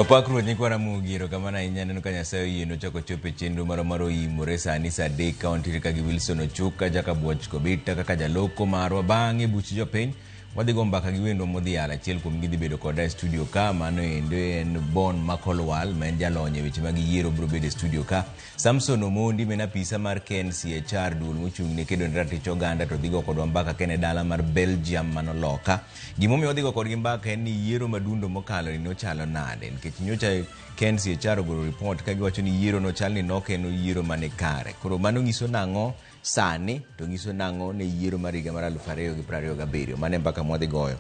Opak Ruoth nyikwa Ramogi, erokamano ahinya aneno ka Nyasaye oyie nochako chopo e chenro marwa mar oimore sani saa adek ka wantiere ka gi Wilson Ochuka, Jakabuoch Kobita kaka jaloko marwa. Bang'e buch jopiny wadhi go mbaka gi wendwa modhial achiel kuom gi dhi bedo koda e studio ka mano endo en Bon Makolwal ma en jalony e weche mag yiero biro bedo e studio ka. Samson Omondi ma en apisa mar KNCHR duol mochung' ne kedo ne ratich oganda to dhi go kodwa mbaka ka en e dala mar Belgium mano loka. Gimomiyo wadhi go kodgi mbaka en ni yiero madundo mokalo ni nochalo nade nikech nyocha KNCHR ogolo report ka giwacho ni yiero nochal ni nok en yiero mane kare. Koro mano nyiso nang'o sani to nyiso nang'o ne yiero mar higa mar 2027. Mano e mbaka mwadhi goyo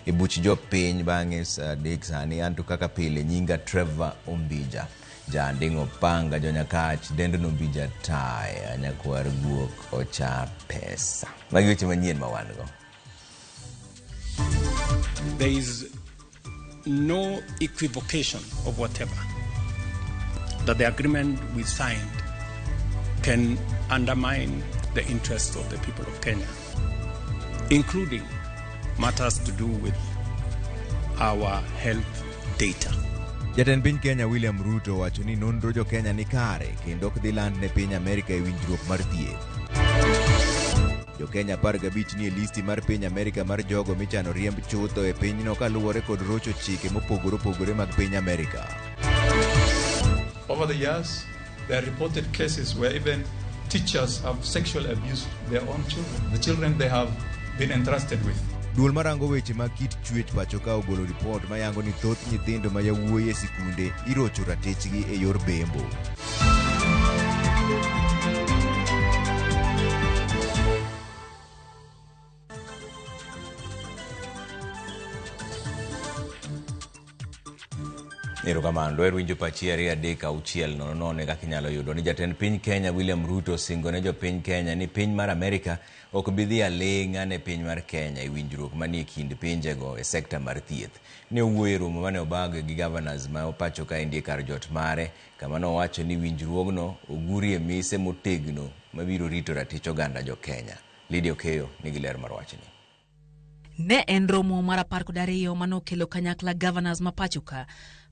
e buch jopiny bang'e saa adek sani. Anto kaka pile nyinga Trevor Ombija. Janding' Opanga Jonyakach dendno Ombija taya nyakwar guok ocha pesa. Magi weche manyien ma wan go. There is no equivocation of whatever that the agreement we signed can undermine the interests of the people of Kenya, including matters to do with our health data. Jatend piny Kenya William Ruto owacho ni nonro jo Kenya ni kare kendo ok dhi land ne piny Amerika e winjruok mar thieth. Jo Kenya 15 nie listi mar piny Amerika mar jogo michano riemb chutho e pinyno kaluwore kod rocho chike mopogore opogore mag piny Amerika. Over the years, there are reported cases where even teachers have sexually abused their own children, the children they have been entrusted with. Duol marango weche mag kit chwech pacho ka ogolo ripot mayango ni thoth nyithindo ma yawuoyi e sikunde irocho ratichgi e yor bembo. Erokamano. Dwaher winjo pachi 2 3 6 0 0 kaka inyalo yudo ni jatend piny Kenya William Ruto osingo ne jopiny Kenya ni piny mar Amerika ok bi dhi aling'a ne piny mar Kenya e winjruok manie kind pinjego e sekta mar thieth. Ne owuoyo e romo mane obag gi governors ma pacho kaendi e kar jot mare kama nowacho ni winjruogno ogurie mise motegno mabiro rito ratich oganda jo Kenya. Lydia Okeyo nigi ler mar wachni. Ne en romo mar 12 manokelo kanyakla governors ma pacho ka.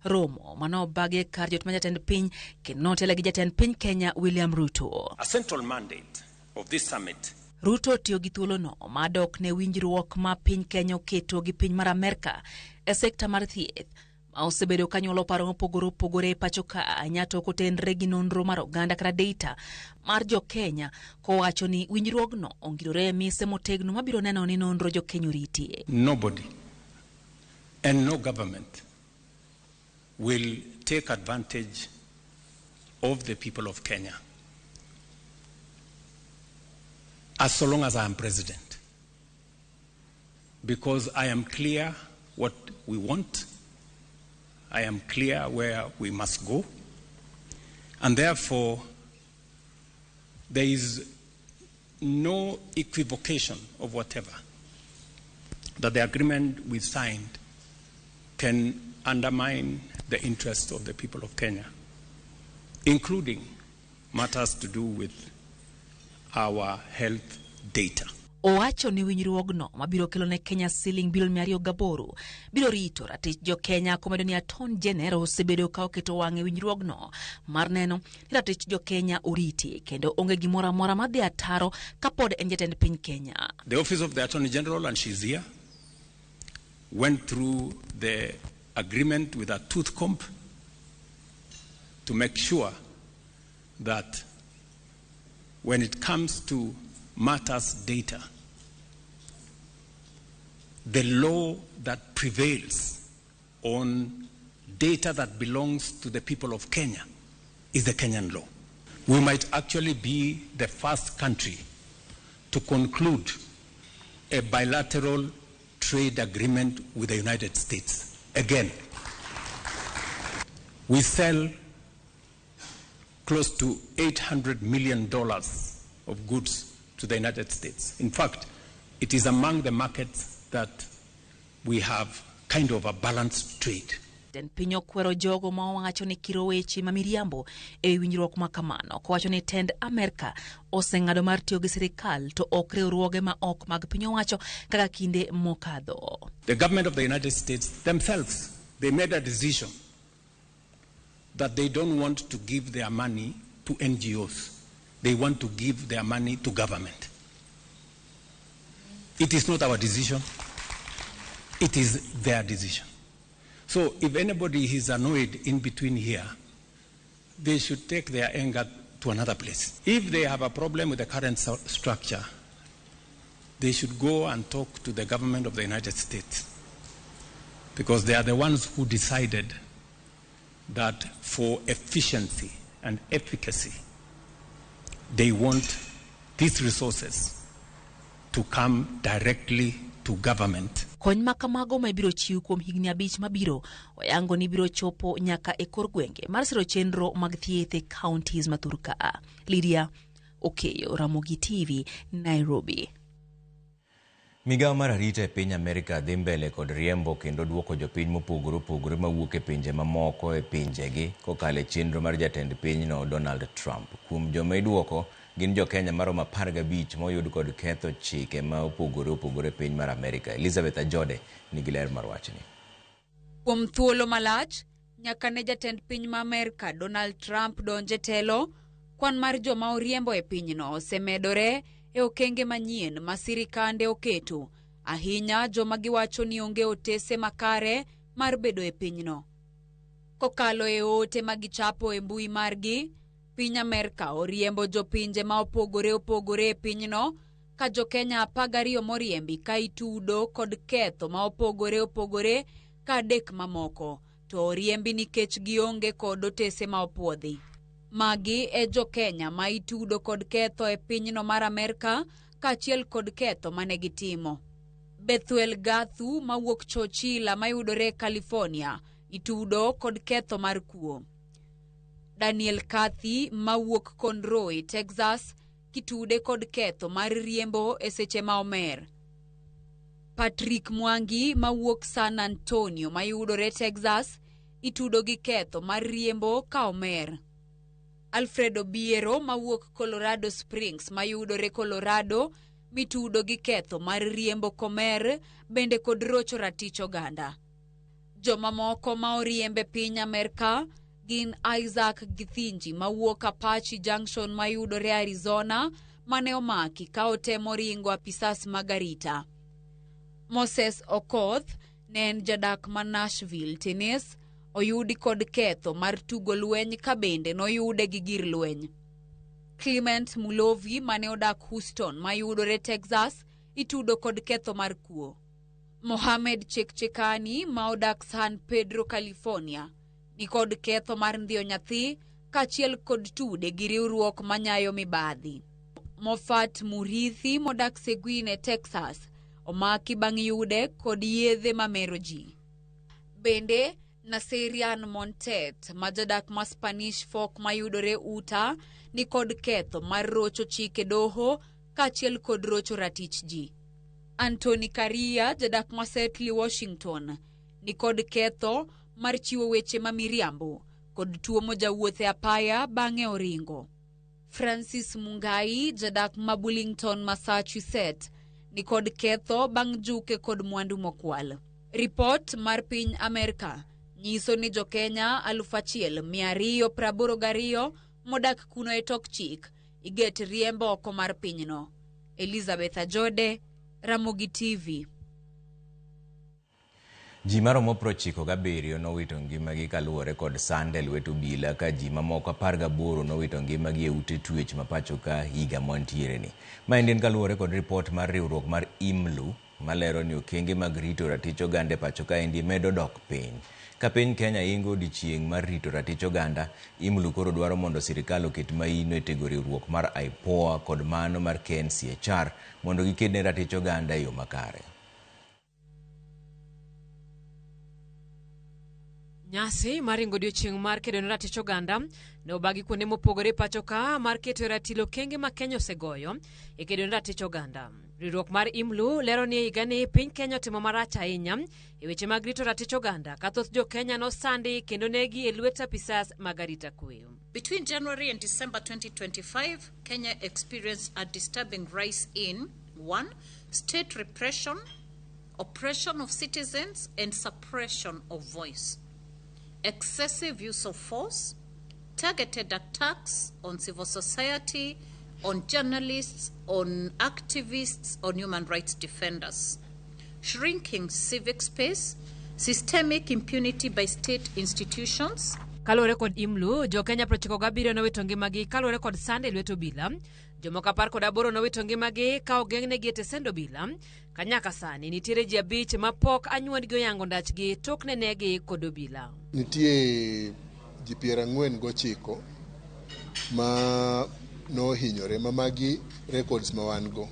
Romo manobagi e kar jot ma jatend piny kendo notele gi jatend piny Kenya William Ruto. A central mandate of this summit. Ruto tiyo gi thuolono mar dok ne winjruok ma piny Kenya oketo gi piny mar Amerka e sekta mar thieth ma osebedo ka nyuolo paro mopogore opogore e pacho ka ahinya to kotenre gi nonro mar oganda kata data mar jo Kenya kowacho ni winjruogno ongirore e mise motegno mabiro neno ni nonro jo Kenya oritie. Nobody and no government will take advantage of the people of Kenya as so long as I am president, because I am clear what we want, I am clear where we must go, and therefore there is no equivocation of whatever that the agreement we signed can undermine the interests of the people of Kenya, including matters to do with our health data. Owacho ni winjruogno mabiro kelo ne Kenya siling bilion 208 biro rito ratich jo Kenya komedo ni Attorney General osebedo ka oketo wang'e winjruogno mar neno ni ratich jo Kenya oriti kendo onge gimoro amora madhi ataro kapod en jatend piny Kenya. The Office of the Attorney General, and she's here, went through the agreement with a tooth comb to make sure that when it comes to matters data, the law that prevails on data that belongs to the people of Kenya is the Kenyan law. We might actually be the first country to conclude a bilateral trade agreement with the United States. Again, we sell close to $800 million of goods to the United States. In fact, it is among the markets that we have kind of a balanced trade. Jatend piny okwero jogo ma owacho ni kiro weche ma miriambo e winjruok ma kamano kowacho ni tend Amerka oseng'ado mar tiyo gi sirikal to ok riwruoge ma ok mag piny owacho kaka kinde mokadho. The government of the United States themselves, they made a decision that they don't want to give their money to NGOs. They want to give their money to government. It is not our decision. It is their decision. So if anybody is annoyed in between here, they should take their anger to another place. If they have a problem with the current structure, they should go and talk to the government of the United States, because they are the ones who decided that for efficiency and efficacy, they want these resources to come directly to government. Kony ma kamago ma ibiro chiw kuom higni 5 mabiro oyango ni biro chopo nyaka e kor gwenge mar siro chenro mag thieth e counties ma thur ka. Lydia Okeyo, Ramogi TV, Nairobi. Migawo mar arita e piny Amerika dhi mbele kod riembo kendo duoko jopiny mopogore opogore mawuok e pinje mamoko e pinjegi kokalo e chenro mar jatend pinyno Donald Trump. Kuom joma iduoko gin jo Kenya maromo 15 moyud kod ketho chike ma opogore opogore e piny mar Amerika. Elizabeth Ajode nigi ler mar wachni. Kuom thuolo malach, nyaka ne jatend piny ma Amerka Donald Trump donje telo, kwan mar joma oriembo e pinyno osemedore e okenge manyien ma sirikande oketo, ahinya joma giwacho ni onge otese makare mar bedo e pinyno. Kokalo e ote ma gichapo e mbui margi, piny Amerka oriembo jopinje ma opogore opogore e pinyno, ka jo Kenya 12 moriembi ka itudo kod ketho ma opogore opogore ka 3 mamoko to oriembi nikech gionge kod otese ma opuodhi. Magi e jo Kenya ma itudo kod ketho e pinyno mar Amerka kaachiel kod ketho mane gitimo. Bethuel Gathu mawuok Chochila mayudore California itudo kod ketho mar kuo. Daniel Cathy mawuok Conroe, Texas kitude kod ketho mar riembo e seche ma omer. Patrick Mwangi mawuok San Antonio mayudore Texas itudo gi ketho mar riembo ka omer. Alfredo Biero mawuok Colorado Springs mayudore Colorado mitudo gi ketho mar riembo komer bende kod rocho ratich oganda. Jomamoko ma oriembe piny Amerka gin Isaac Githinji mawuok Apache Junction mayudore Arizona mane omaki ka otemo ringo apisas mag arita. Moses Okoth ne en jadak ma Nashville, Tennessee, oyudi kod ketho mar tugo lweny ka bende noyude gi gir lweny. Clement Mulovi mane odak Houston mayudore Texas itudo kod ketho mar kuo. Mohamed Chekchekani ma odak San Pedro, California ni kod ketho mar ndhiyo nyathi kaachiel kod tude gi riwruok manyayo mibadhi. Mofat Murithi modak Seguine, Texas omaki bang' yude kod yedhe mamero ji. Bende Naserian Montet ma jadak ma Spanish Fork mayudore Utah ni kod ketho mar rocho chike doho kaachiel kod rocho ratich ji. Anthony Karia jadak ma Seattle, Washington ni kod ketho mar chiwo weche ma miriambo kod tuomo jawuoth e apaya bang'e oringo. Francis Mungai jadak ma Burlington, Massachusetts ni kod ketho bang' juke kod mwandu mokwal. Ripot mar piny Amerka nyiso ni jo Kenya 1282 modak kuno e tok chik iget riembo oko mar pinyno. Elizabeth Ajode, Ramogi TV. Ji maromo 97 nowito ngimagi kaluwore kod sand e lwet obila ka ji mamoko 18 nowito ngimagi e ute twech ma pacho ka higa mantiere ni. Maendi en kaluwore kod ripot mar riwruok mar IMLU malero ni okenge mag rito ratich oganda e pacho kaendi medo dok piny. Ka piny Kenya ingo odiechieng' mar rito ratich oganda, IMLU koro dwaro mondo sirikal oket maino e tego riwruok mar IPOA kod mano mar KNCHR mondo giked ne ratich oganda e yo makare. Nyasi mar ringo odiechieng' mar kedo ne ratich oganda ne obagi kuonde mopogore e pacho ka mar keto e ratil okenge ma Kenya osegoyo e kedo ne ratich oganda. Riwruok mar IMLU lero ni e higani piny Kenya otimo marach ahinya e weche mag rito ratich oganda ka thoth jo Kenya nosandi kendo negi e lwet apisas mag arita kwe. Between January and December 2025, Kenya experienced a disturbing rise in 1. State repression, oppression of citizens and suppression of voice. excessive use of force, targeted attacks on civil society, on journalists, on activists, on human rights defenders, shrinking civic space, systemic impunity by state institutions. Kaluwore kod IMLU, jo-Kenya 97 nowito ngimagi kaluwore kod sand e lwet obila. Jomoko 18 nowito ngimagi ka ogeng'negi e tesend obila. Ka nyaka sani nitiere ji 5 ma pok anyuondgi oyango ndachgi tok nenegi kod obila. Nitie ji 49 ma nohinyore ma magi records ma wan go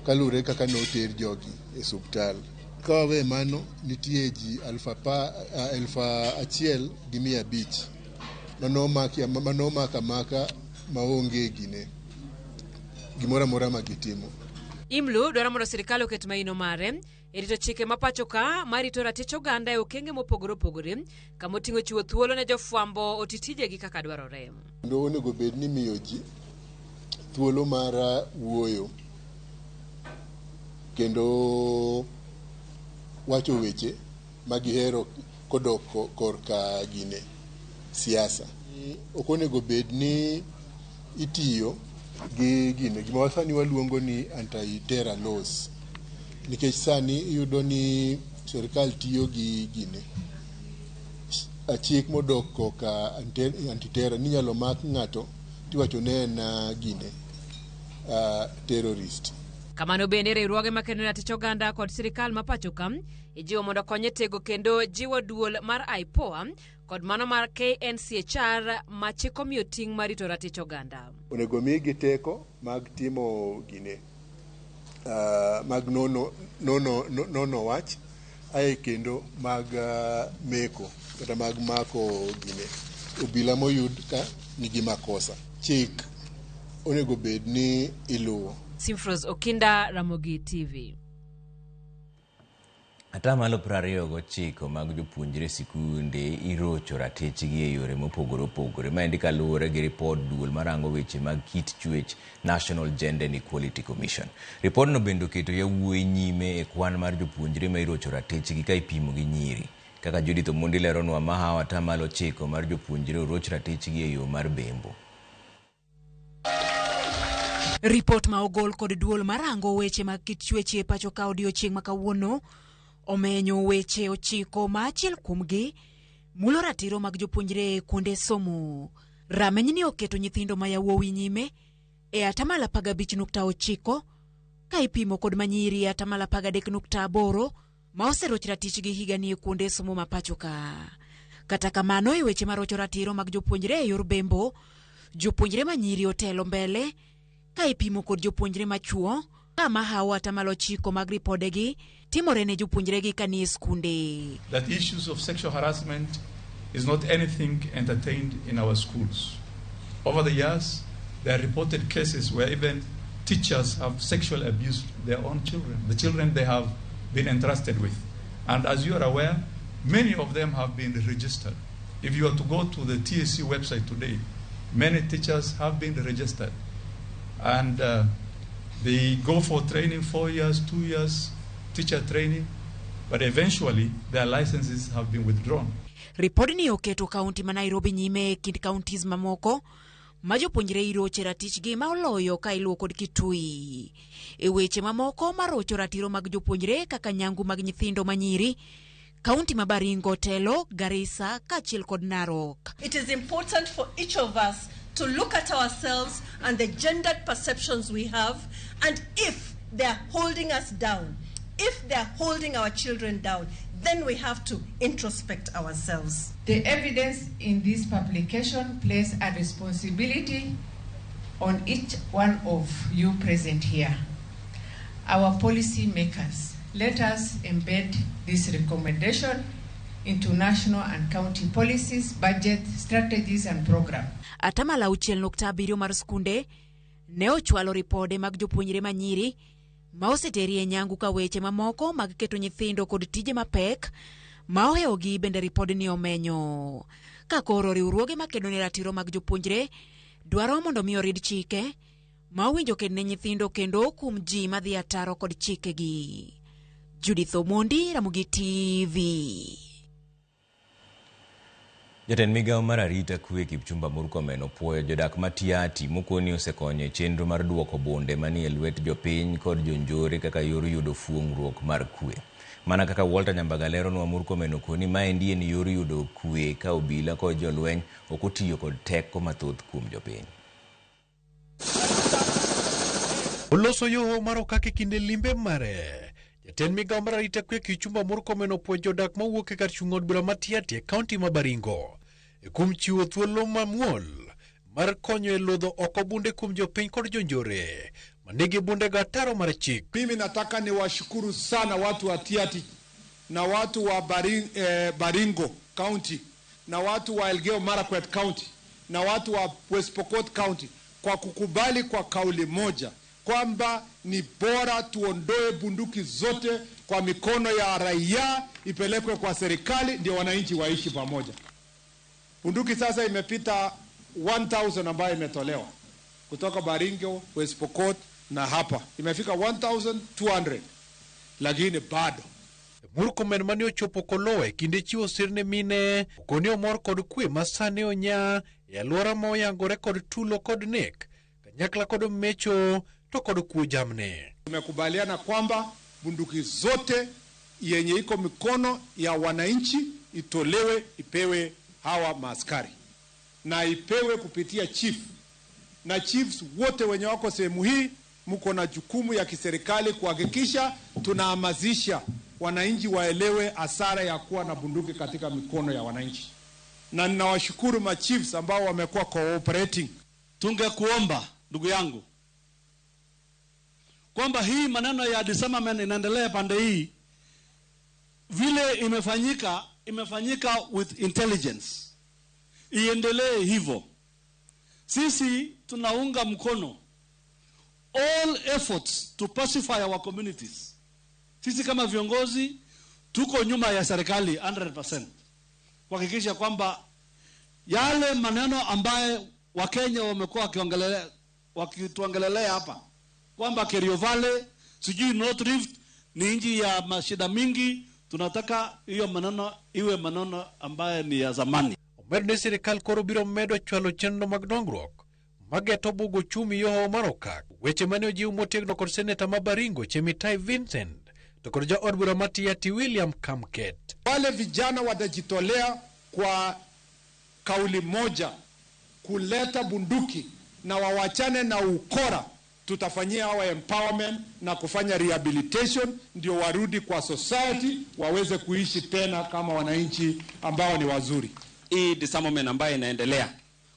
kaluwore kaka noter jogi e osiptal. Ka wawe mano, nitie ji 1500 manomak amaka maonge gine gimoro amora ma gitimo. IMLU dwaro mondo sirikal oket maino mare e rito chike ma pacho ka marito ratich oganda e okenge mopogore opogore kama oting'o chiwo thuolo ne jofwambo oti tijegi kaka dwarore. Kendo onego bed ni miyo ji thuolo mar wuoyo kendo wacho weche ma gihero kodok korka gine siasa. Ok onego bed ni itiyo gi gine gima sani waluongo ni anti-terror laws, nikech sani iyudo ni sirikal tiyo gi gine chik modok koka anti-terror ni inyalo mak ng'ato tiwacho ne en gine terrorist. Kamano bende riwruoge makedo ne ratich oganda kod sirikal ma pacho ka ijiwo mondo okony e tego kendo jiwo duol mar IPOA kod mano mar KNCHR ma chik omiyo ting' mar rito ratich oganda. Onego migi teko mag timo gine mag nono wach ae kendo mag meko kata mag mako gine obila moyud ka nigi makosa. Chik onego bed ni iluwo. Simfros Okinda, Ramogi TV. 29% mag jopuonjre sikunde irocho ratichgi e yore mopogore opogore. Maendi kaluwore gi ripod duol marango weche mag kit chwech National Gender Inequality Commission. Ripodno bende oketo yawuoyi nyime e kwan mar jopuonjre ma irocho ratichgi ka ipimo gi nyiri. Kaka Judith Omondi leronwa, mahawo 9% mar jopuonjre oroch ratichgi e yo mar bembo. Ripot ma ogol kod duol marango weche mag kit chwech e pacho ka odiochieng' ma kawuono omenyo weche 9 ma achiel kuomgi mulo ratiro mag jopuonjre e kuonde somo. Ramenyni oketo nyithindo ma yawuowi nyime e 15.9% ka ipimo kod manyiri e 13.8% ma oseroch ratichgi higani e kuonde somo ma pacho ka. Kata kamano, e weche marocho ratiro mag jopuonjre e yor bembo, jopuonjre manyiri otelo mbele ka ipimo kod jopuonjre machuo, ka mahawo 9% mag ripodegi timore ne jopuonjregi ka nie skunde. That issues of sexual harassment is not anything entertained in our schools. Over the years, there are reported cases where even teachers have sexually abused their own children, the children they have been entrusted with. And as you are aware, many of them have been registered. If you are to go to the TSC website today, many teachers have been registered. And they go for training, 4 years, 2 years, teacher training, but eventually their licenses have been withdrawn. Ripodni oketo kaunti ma Nairobi nyime e kind counties mamoko ma jopuonjre iroche ratichgi ma oloyo ka iluwo kod Kitui. E weche mamoko marocho ratiro mag jopuonjre kaka nyangu mag nyithindo manyiri, kaunti ma Baringo telo, Garissa kaachiel kod Narok. It is important for each of us to look at ourselves and the gendered perceptions we have, and if they are holding us down, if they are holding our children down, then we have to introspect ourselves. The evidence in this publication places a responsibility on each one of you present here. Our policy makers, let us embed this recommendation into national and county policies, budget, strategies and program. 6.7% mar skunde ne ochwalo ripode mag jopuonjre manyiri ma oseteri e nyangu, ka weche mamoko mag keto nyithindo kod tije mapek ma ohewogi bende ripodni omenyo. Ka koro riwruoge makedo ne ratiro mag jopuonjre dwaro mondo mi orid chike ma owinjo ked ne nyithindo kendo kuom ji madhi ataro kod chikegi. Judith Omondi, Ramogi TV. Jatend migawo mar arita kwe Kipchumba Murkomen opuoyo jodak ma Tiaty mokoni osekonyo e chenro mar duoko bunde manie lwet jopiny kod jonjore kaka yor yudo fuong'ruok mar kwe. Mana kaka Walter Nyambaga leronwa, Murkomen okoni maendi en yor yudo kwe ka obila kod jolweny ok otiyo kod teko mathoth kuom jopiny. Oloso yo mar okak e kinde limbe mare. Jatend migawo mar arita kwe Kipchumba Murkomen opuoyo jodak mawuok e kar chung' od bura ma Tiaty e kaunti ma Baringo kuom chiwo thuolo mamuol mar konyo e lodho oko bunde kuom jopiny kod jonjore manigi bunde go ataro mar chik. Mimi nataka niwashukuru sana watu wa Tiaty na watu wa Baringo County na watu wa Elgeyo Marakwet County na watu wa West Pokot County kwa kukubali kwa kauli moja kwamba ni bora tuondoe bunduki zote kwa mikono ya raia ipelekwe kwa serikali ndio wananchi waishi pamoja. Bunduki sasa imepita 1000 ambayo imetolewa kutoka Baringo, West Pokot na hapa imefika 1200 lakini bado. Murkomen mane ochopo Kolowe kinde chiwo sir ne mine okoni omor kod kwe ma sani onya e alwora ma oyangore kod tulo kod nek kanyakla kod mecho to kod kuo jamni. Tumekubaliana kwamba bunduki zote yenye iko mikono ya wananchi itolewe ipewe hawa maaskari na ipewe kupitia chief, na chiefs wote wenye wako sehemu hii mko na jukumu ya kiserikali kuhakikisha tunahamasisha wananchi waelewe hasara ya kuwa na bunduki katika mikono ya wananchi. Na ninawashukuru ma chiefs ambao wamekuwa cooperating. Tungekuomba ndugu yangu kwamba hii maneno ya disarmament inaendelea pande hii vile imefanyika with intelligence, iendelee hivyo. Sisi tunaunga mkono all efforts to pacify our communities. Sisi kama viongozi tuko nyuma ya serikali 100% kuhakikisha kwamba yale maneno ambaye Wakenya wamekuwa wakituongelelea hapa kwamba Kerio Valley, sijui North Rift ni nchi ya mashida mingi, tunataka hiyo maneno iwe maneno ambaye ni ya zamani. Omedo ni sirikal koro biro medo chwalo chenro mag dongruok mageto bugo chumi yoho mar okak. Weche mane ojiw motegno kod seneta ma Baringo Chemitai Vincent to kod jaod bura ma Tiaty William Kamket. Wale vijana watajitolea kwa kauli moja kuleta bunduki na wawachane na ukora, tutafanyia hawa empowerment na kufanya rehabilitation ndio warudi kwa society waweze kuishi tena kama wananchi ambao ni wazuri. Hii disarmament ambayo inaendelea,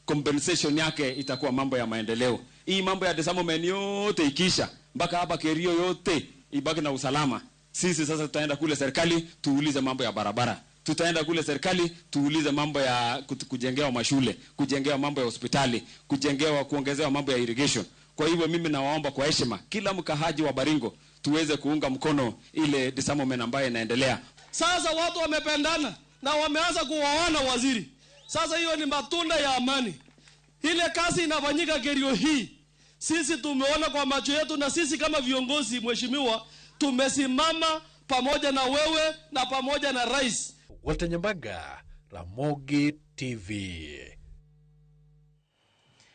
compensation yake itakuwa mambo ya maendeleo. Hii mambo ya disarmament yote ikisha mpaka hapa Kerio yote ibaki na usalama, sisi sasa tutaenda kule serikali tuulize mambo ya barabara, tutaenda kule serikali tuulize mambo ya kujengewa mashule, kujengewa mambo ya hospitali, kujengewa kuongezewa mambo ya irrigation. Kwa hivyo mimi nawaomba kwa heshima kila mkahaji wa Baringo tuweze kuunga mkono ile disarmament ambayo inaendelea. Sasa watu wamependana na wameanza kuoana waziri. Sasa hiyo ni matunda ya amani. Ile kazi inafanyika Kerio hii, sisi tumeona kwa macho yetu, na sisi kama viongozi mheshimiwa tumesimama pamoja na wewe na pamoja na rais. Walter Nyambaga, Ramogi TV.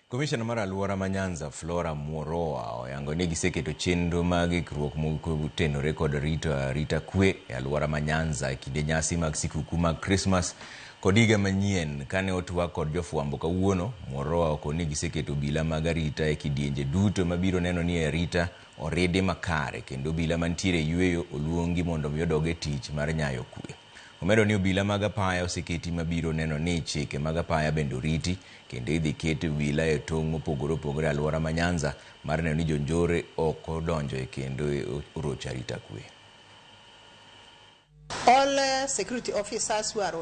Komishona mar alwora ma Nyanza Flora Muoroa oyango ni giseketo chenro mag ikruok motenore kod rito arita kwe e alwora ma Nyanza e kinde nyasi mag sikuku mag Krismas kod higa manyien. Kane otwak kod jofwambo kawuono, Muoroa okoni ni giseketo obila mag arita e kidienje duto mabiro neno ni arita oridi makare kendo obila mantiere e yweyo oluongi mondo mi odog e tich mar nyayo kwe. Omedo ni obila mag apaya oseketi mabiro neno ni chike mag apaya bende oriti kendo idhi ket obila e tong' mopogore opogore e alwora ma Nyanza mar neno ni jonjore ok odonjo e kendo orocho arita kwe. All security officers who are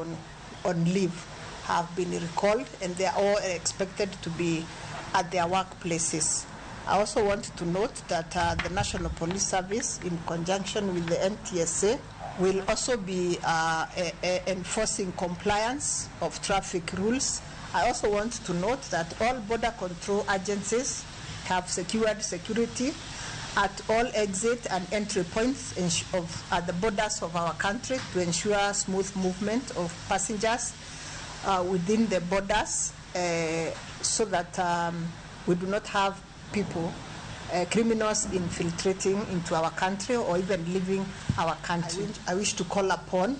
on leave have been recalled and they are all expected to be at their workplaces. I also want to note that the National Police Service, in conjunction with the NTSA, will also be enforcing compliance of traffic rules. I also want to note that all border control agencies have secured security at all exit and entry points at the borders of our country to ensure smooth movement of passengers. within the borders so that we do not have people, criminals infiltrating into our country or even leaving our country. I wish to call upon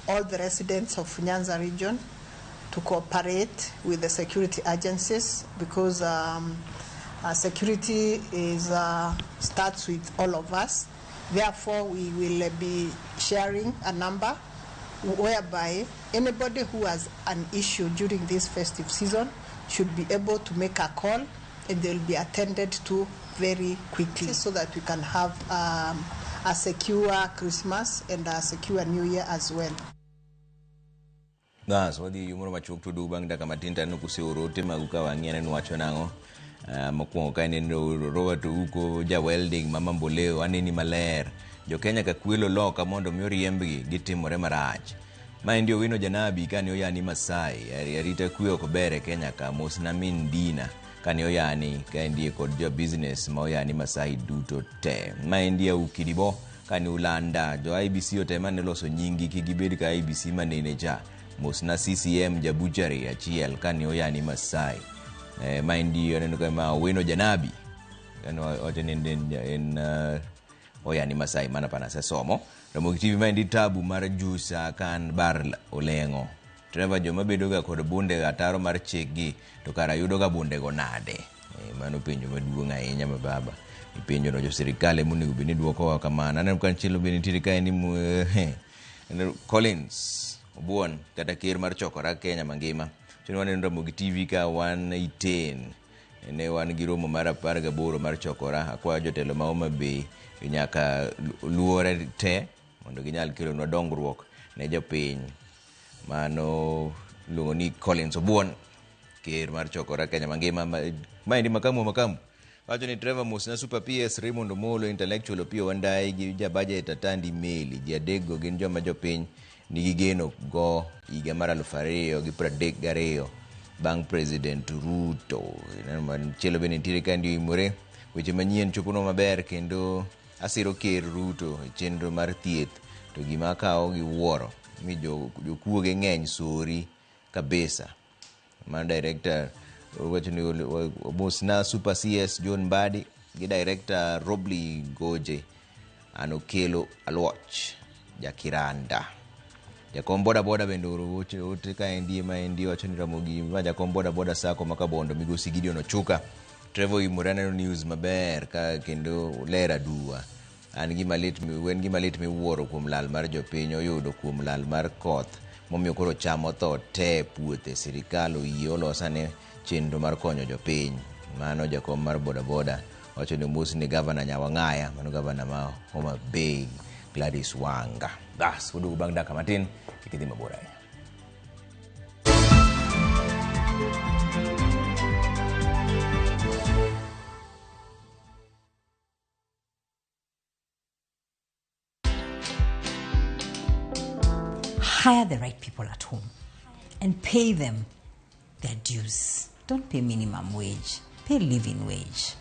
all the residents of Nyanza region to cooperate with the security agencies because security is starts with all of us. Therefore, we will be sharing a number whereby anybody who has an issue during this festive season should be able to make a call and they will be attended to very quickly so that we can have a secure Christmas and a secure New Year as well. Bas, wadhi e yo moro machuok to duogo bang' dakika matin to aneno kuseoro ote magu ka wang'i aneno wacho nang'o. Mokwongo ka aneno Robert Ouko ja welding ma Mamboleo aneni maler. Jo Kenya ka kwelo loka mondo mi oriembgi gitimore marach. Maendi Owino Janabi kane oyani Masai arita kwe ok ber e Kenya ka mosna min Dina kane oyani kaendie kod jo business ma oyani Masai duto te. Maendi Auki Dibo kane ulanda jo IBC otema ne loso nyingi kik gibed ka IBC manene cha. Mosna CCM jabuchari achiel kane oyani Masai. Maendi aneno ka ma Owino Janabi kane wacho ni en oyani Masai mana pana asesomo. Ramogi TV maendi tabu mar Jusa kan bar Oleng'o. Trevor joma bedo ga kod bunde ataro mar chik gi to kara yudo ga bunde go nade? Mano penjo maduong' ahinya ma baba. Ipenjo no jo sirikal ema onego bed ni duokowa kamano. Aneno ka chielo be nitiere kae ni Collins Obuon kata ker mar chokora Kenya mangima. Chon waneno Ramogi TV ka wan Iten. Ne wan gi romo mar 18 mar chokora. Akwayo jotelo ma Homa Bay nyaka luore te mondo ginyal kelonwa dongruok ne jopiny. Mano iluongo ni Collins Obuon, ker mar chokora Kenya mangima. Maendi Makamu. Wacho ni Trevor Mosna Super PS Raymond Omolo Intellectual Opiyo Wandayi gi ja budget Atandi Meli. Ji adekgo gin joma jopiny nigi geno go higa mar 2032 bang' President Ruto. Machielo bende nitiere ka ndi oimore. Weche manyien choponwa maber kendo asiro ker Ruto e chenro mar thieth to gima akawo gi wuoro ni jokuoge ng'eny sori kabisa. Mano director wacho ni Mosna Super CS John Mbadi gi director Robley Goje an Okelo Aluoch Jakiranda. Jakom boda boda bende oro ote kaendi maendi wacho ni Ramogi ma jakom boda boda sako ma Kabondo migosi Gideon Ochuka. Trevor Oimore aneno news maber ka kendo ler aduwa. An gima lit wen gima lit miwuoro kuom lal mar jopiny oyudo kuom lal mar koth momiyo koro cham otho te e puothe. Sirikal oyie olosane chenro mar konyo jopiny. Mano jakom mar boda boda wacho ni omosni gavana Nyawang'aya, mano gavana ma Homa Bay Gladys Wanga. Bas, waduogo bang' dakika matin kik idhi mabor ahinya. Hire the right people at home and pay them their dues. Don't pay minimum wage, pay living wage.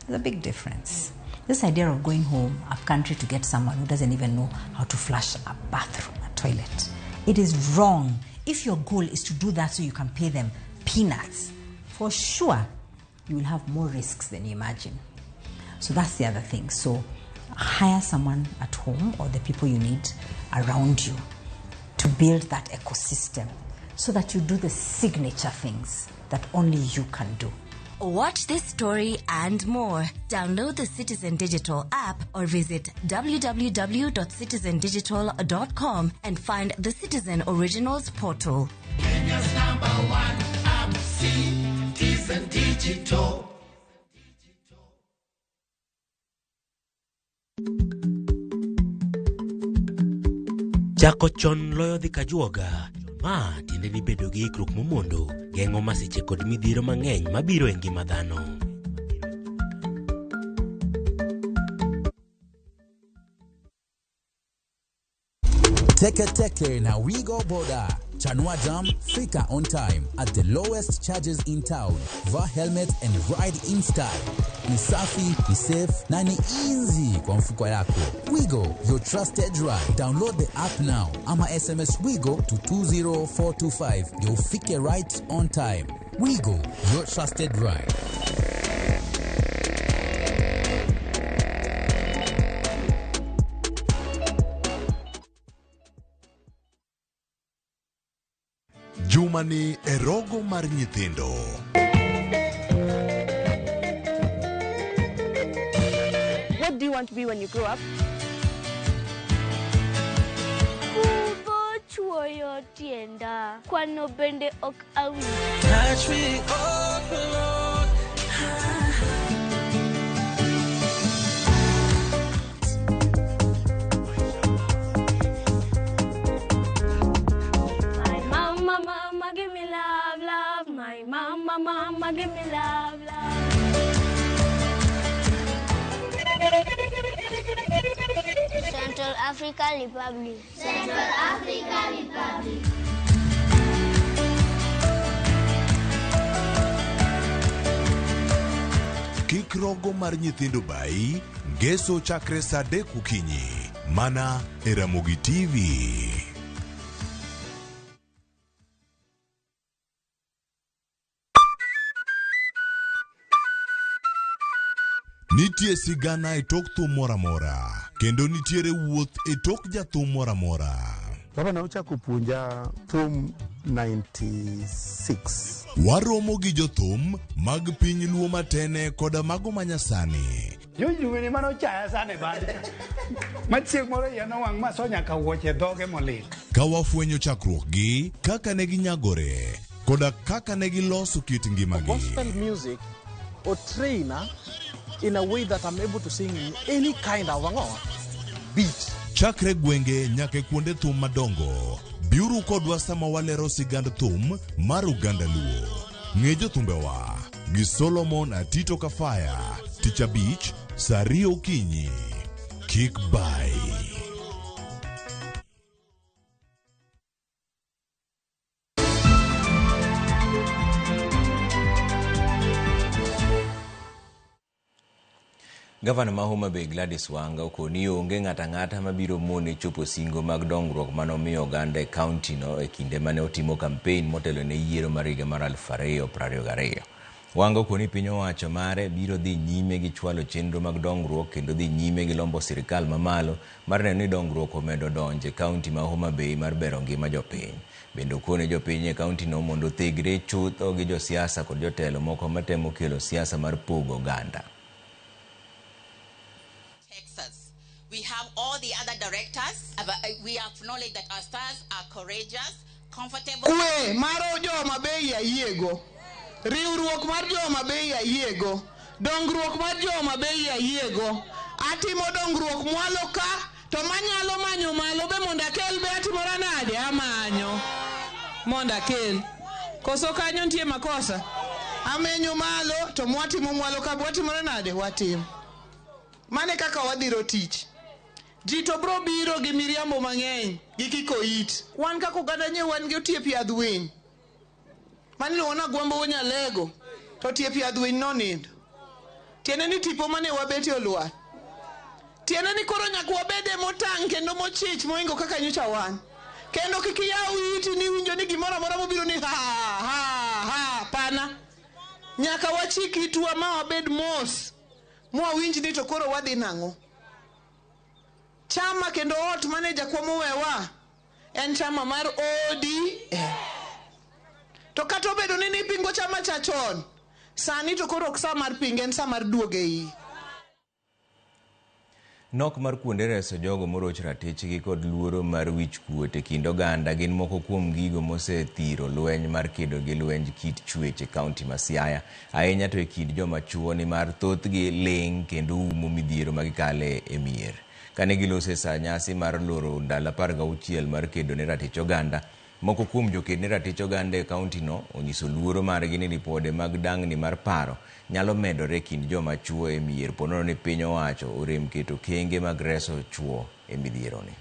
There's a big difference. This idea of going home up country to get someone who doesn't even know how to flush a bathroom, a toilet, it is wrong. If your goal is to do that so you can pay them peanuts, for sure you will have more risks than you imagine. So that's the other thing. So hire someone at home or the people you need around you to build that ecosystem so that you do the signature things that only you can do. Watch this story and more. Download the Citizen Digital app or visit www.citizendigital.com and find the Citizen Originals portal. Kenya's number one app, Citizen Digital. Chako chon loyo dhi kajuoga. Ma tiende ni bedo gi ikruok momondo geng'o masiche kod midhiero mang'eny mabiro e ngima dhano. Teke Teke na Wigo Boda. Chanua jam, fika on time at the lowest charges in town. Vaa helmet and ride in style. Ni safi, ni safe na ni easy kwa mfuko yako. Wigo, your trusted ride. Download the app now ama SMS Wigo to 20425 ndio ufike right on time. Wigo, your trusted ride. Jumani e rogo mar nyithindo. What do you want to be when you grow up? Kudho chuoyo tienda, kwano bende ok awinj. Touch me up, Lord. My mama, mama, give me love, love. My mama, mama, give me love, love. Central African Republic. Central African Republic. Kik rogo mar nyithindo bayi, ngeso chakre saa 3 okinyi. Mana e Ramogi TV. Nitie sigana e tok thum moro amora, kendo nitiere wuoth e tok jathum moro amora. Baba ne ochako puonja thum 96. Waromo gi jothum mag piny Luo matene koda mago manyasani. Jojuwene mane ochaya sana e band cha. Ma chieng' moro iya nowang' ma so nyaka wuoche dhoge molil. Ka wafwenyo chakruokgi, kaka ne ginyagore, koda kaka ne giloso kit ngimagi. Gospel music or trainer in a way that I'm able to sing in any kind of beat. Chakre gwenge nyaka e kuonde thum madongo, biuru kodwa sama walero sigand thum mar oganda Luo. Ng'e jothumbewa gi Solomon Atito Kafaya, Tich Abich, saa 2 okinyi. Kik bai. Gavana ma Homa Bay Gladys Wanga okoni onge ng'ato ang'ata mabiro mone chopo singo mag dongruok manomiyo oganda e kaunti no e kinde mane otimo kampen motelo ne yiero mar higa mar 2022. Wanga okoni piny owacho mare biro dhi nyime gi chwalo chenro mag dongruok kendo dhi nyime gi lombo sirikal mamalo mar neno ni dongruok omedo donjo e kaunti ma Homa Bay mar bero ngima jopiny. Bende okone jopiny e kaunti no mondo othegre chutho gi josiasa kod jotelo moko matemo kelo siasa mar pogo oganda. We have all the other directors. We acknowledge that our stars are courageous, comfortable. Kwe mar jo-Homa Bay ayiego. Riwruok mar jo-Homa Bay ayiego. Dongruok mar jo-Homa Bay ayiego. Atimo dongruok mwalo ka, to manyalo manyo malo be mondo akel be atimora nade? Amanyo. Mondo akel. Koso kanyo nitie makosa? Amenyo malo, to mwatimo mwalo ka, watimora nade? Watimo. Mane kaka wadhiro tich. Ji to bro biro gi miriambo mang'eny gi kiko it. Wan kaka oganda nyiew wan gi otiep yadh winy. Mane iluongo ni Agwambo Nyalego, to otiep yadh winy nonindo. Tiende ni tipo mane wabetie olwar. Tiende ni koro nyaka wabede motang' kendo mochich moingo kaka nyocha wan. Kendo kik iyaw iti ni iwinjo ni gimoro amora mobiro ni ha ha ha pana. Nyaka wachik itwa ma wabed mos. Mwawinj ni to koro wadhi nang'o. Chama kendo ot mane jakom owewa en chama mar ODM. To kata obedo ni nipingo chama cha chon, sani to koro ok sa mar pinge, en sa mar duogo e iye. Nok mar kuonde reso jogo moroch ratichgi kod luoro mar wich kuot e kind oganda gin moko kuom gigo mosethiro lweny mar kedo gi lwenj kit chwech e kaunti ma Siaya, ahinya to e kind joma chuo nimar thothgi ling' kendo umo midhiero ma gikale e mier. Kane giloso e sa nyasi mar loro ndalo 16 mar kedo ne ratich oganda, moko kuom joked ne ratich oganda e kaunti no onyiso luoro margi ni ripode mag dangni mar paro nyalo medore e kind joma chuo e mier ponono ni piny owacho orem keto kenge mag reso chuo e midhieroni.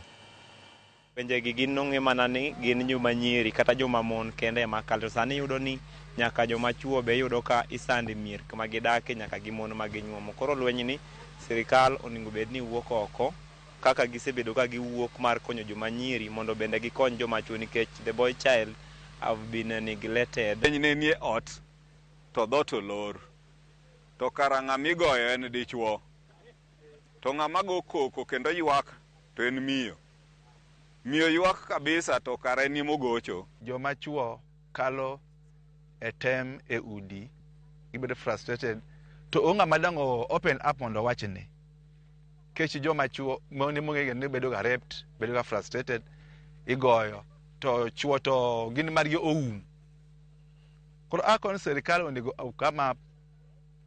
Penjegi gin nong'e mana ni gin joma nyiri kata joma mon kende ema kalo. To sani iyudo ni nyaka joma chuo be iyudo ka isando e mier kuma gidake nyaka gi mon ma ginyuomo. Koro lweny ni sirikal onego bed ni wuok oko kaka gisebedo ka giwuok mar konyo joma nyiri mondo bende gikony joma chuo nikech the boy child have been neglected. Piny ne nie ot to dhoot olor. To kara ng'ama igoyo en dichuo. To ng'ama go koko kendo ywak to en miyo. Miyo ywak kabisa to kara en emogocho. Joma chuo kalo e tem e udi, gibedo frustrated, to onge ng'ama dang' open up mondo owachni. Kech joma chuo mon emong'e ni bedo ga raped, bedo ga frustrated, igoyo, to chuo to gin margi oum. Koro akoni sirikal onego come up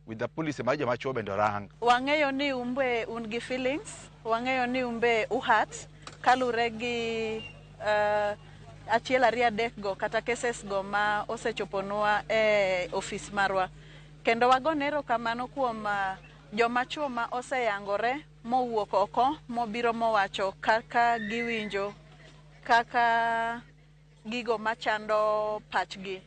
with the policy mar joma chuo bende orang. Wang'eyo ni umbe un gi feelings, wang'eyo ni umbe uhat kalure gi achiel ariyo adek go kata cases go ma osechoponwa e ofis marwa. Kendo wagone erokamano kuom joma chuo ma oseyangore mowuok oko mobiro mowacho kaka giwinjo, kaka gigo machando pachgi.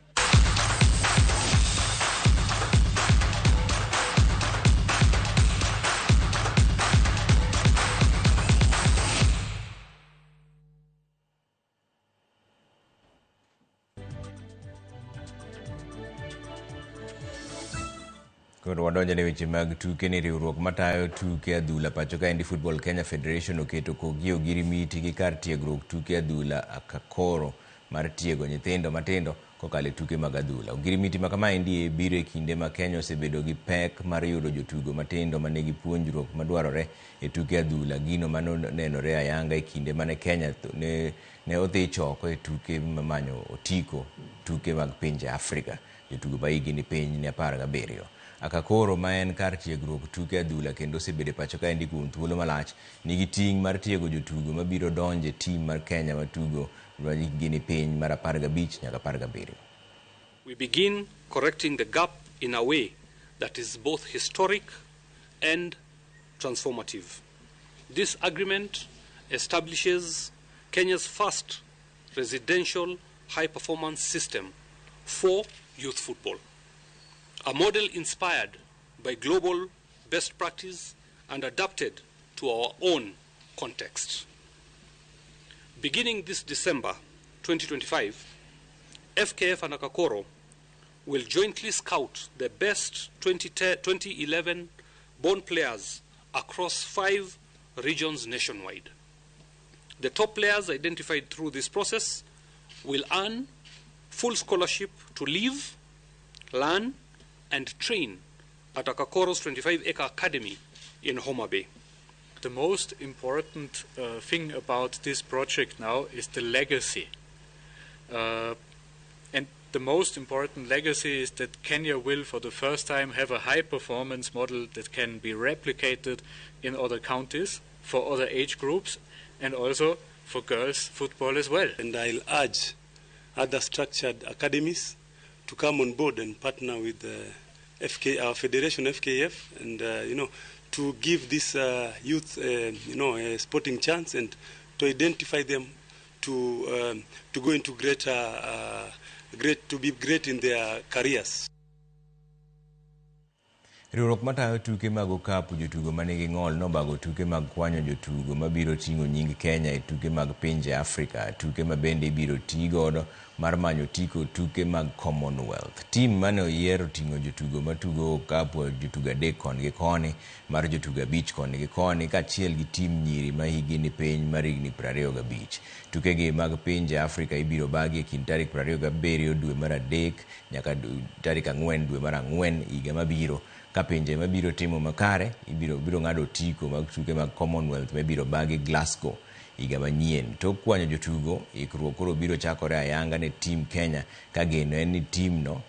Koro wadonjo ne weche mag tuke ni riwruok matayo tuke adhula pacho kaendi Football Kenya Federation oketo kogi ogirimiti gi kar tiegruok tuke adhula Akakoro mar tiego nyithindo matindo kokalo e tuke mag adhula. Ogirimiti ma kamaendi biro e kinde ma Kenya osebedo gi pek mar yudo jotugo matindo manigi puonjruok madwarore e tuke adhula, gino manonenore ayanga e kinde mane Kenya ne odhi choko e tuke manyo otiko tuke mag pinje Afrika. Jotugo ma higi ni piny ne 17. Akakoro ma en kar tiegruok tuke adhula kendo osebedo e pacho kaendi kuom thuolo malach nigi ting' mar tiego jotugo mabiro donjo e tim mar Kenya matugo ma hikgi ni piny mar 15 nyaka 17. We begin correcting the gap in a way that is both historic and transformative. This agreement establishes Kenya's first residential high-performance system for youth football, a model inspired by global best practice and adapted to our own context. Beginning this December 2025, FKF and Akakoro will jointly scout the best 2011 born players across 5 regions nationwide. The top players identified through this process will earn full scholarship to live, learn, and train at Akakoro's 25-acre academy in Homa Bay. The most important thing about this project now is the legacy. And the most important legacy is that Kenya will, for the first time, have a high-performance model that can be replicated in other counties, for other age groups, and also for girls football as well. And I'll urge other structured academies to come on board and partner with the our federation, FKF, and to give this youth, a sporting chance and to identify them to go into greater, to be great in their careers. Riwruok matayo tuke mag okapu jotugo manigi ng'ol nobago tuke mag kwanyo jotugo mabiro ting'o nying Kenya e tuke mag pinje Afrika, tuke ma bende ibiro ti godo mar manyo otiko tuke mag Commonwealth. Tim mane oyier oting'o jotugo matugo okapu jotugo 3 koni gi koni, mar jotugo 5 koni gi koni, kaachiel gi tim nyiri ma higi ni piny mar higni 25. Tukegi mag pinje Afrika ibiro bagi e kind tarik 27 dwe mar 3 nyaka tarik 4 dwe mar 4 higa mabiro. Ka pinje mabiro timo makare ibiro ng'ado otiko mag tuke mag Commonwealth mabiro bagi Glasgow higa manyien. Tok kwanyo jotugo, ikruok koro biro chakore ayanga ne tim Kenya ka geno en ni tim no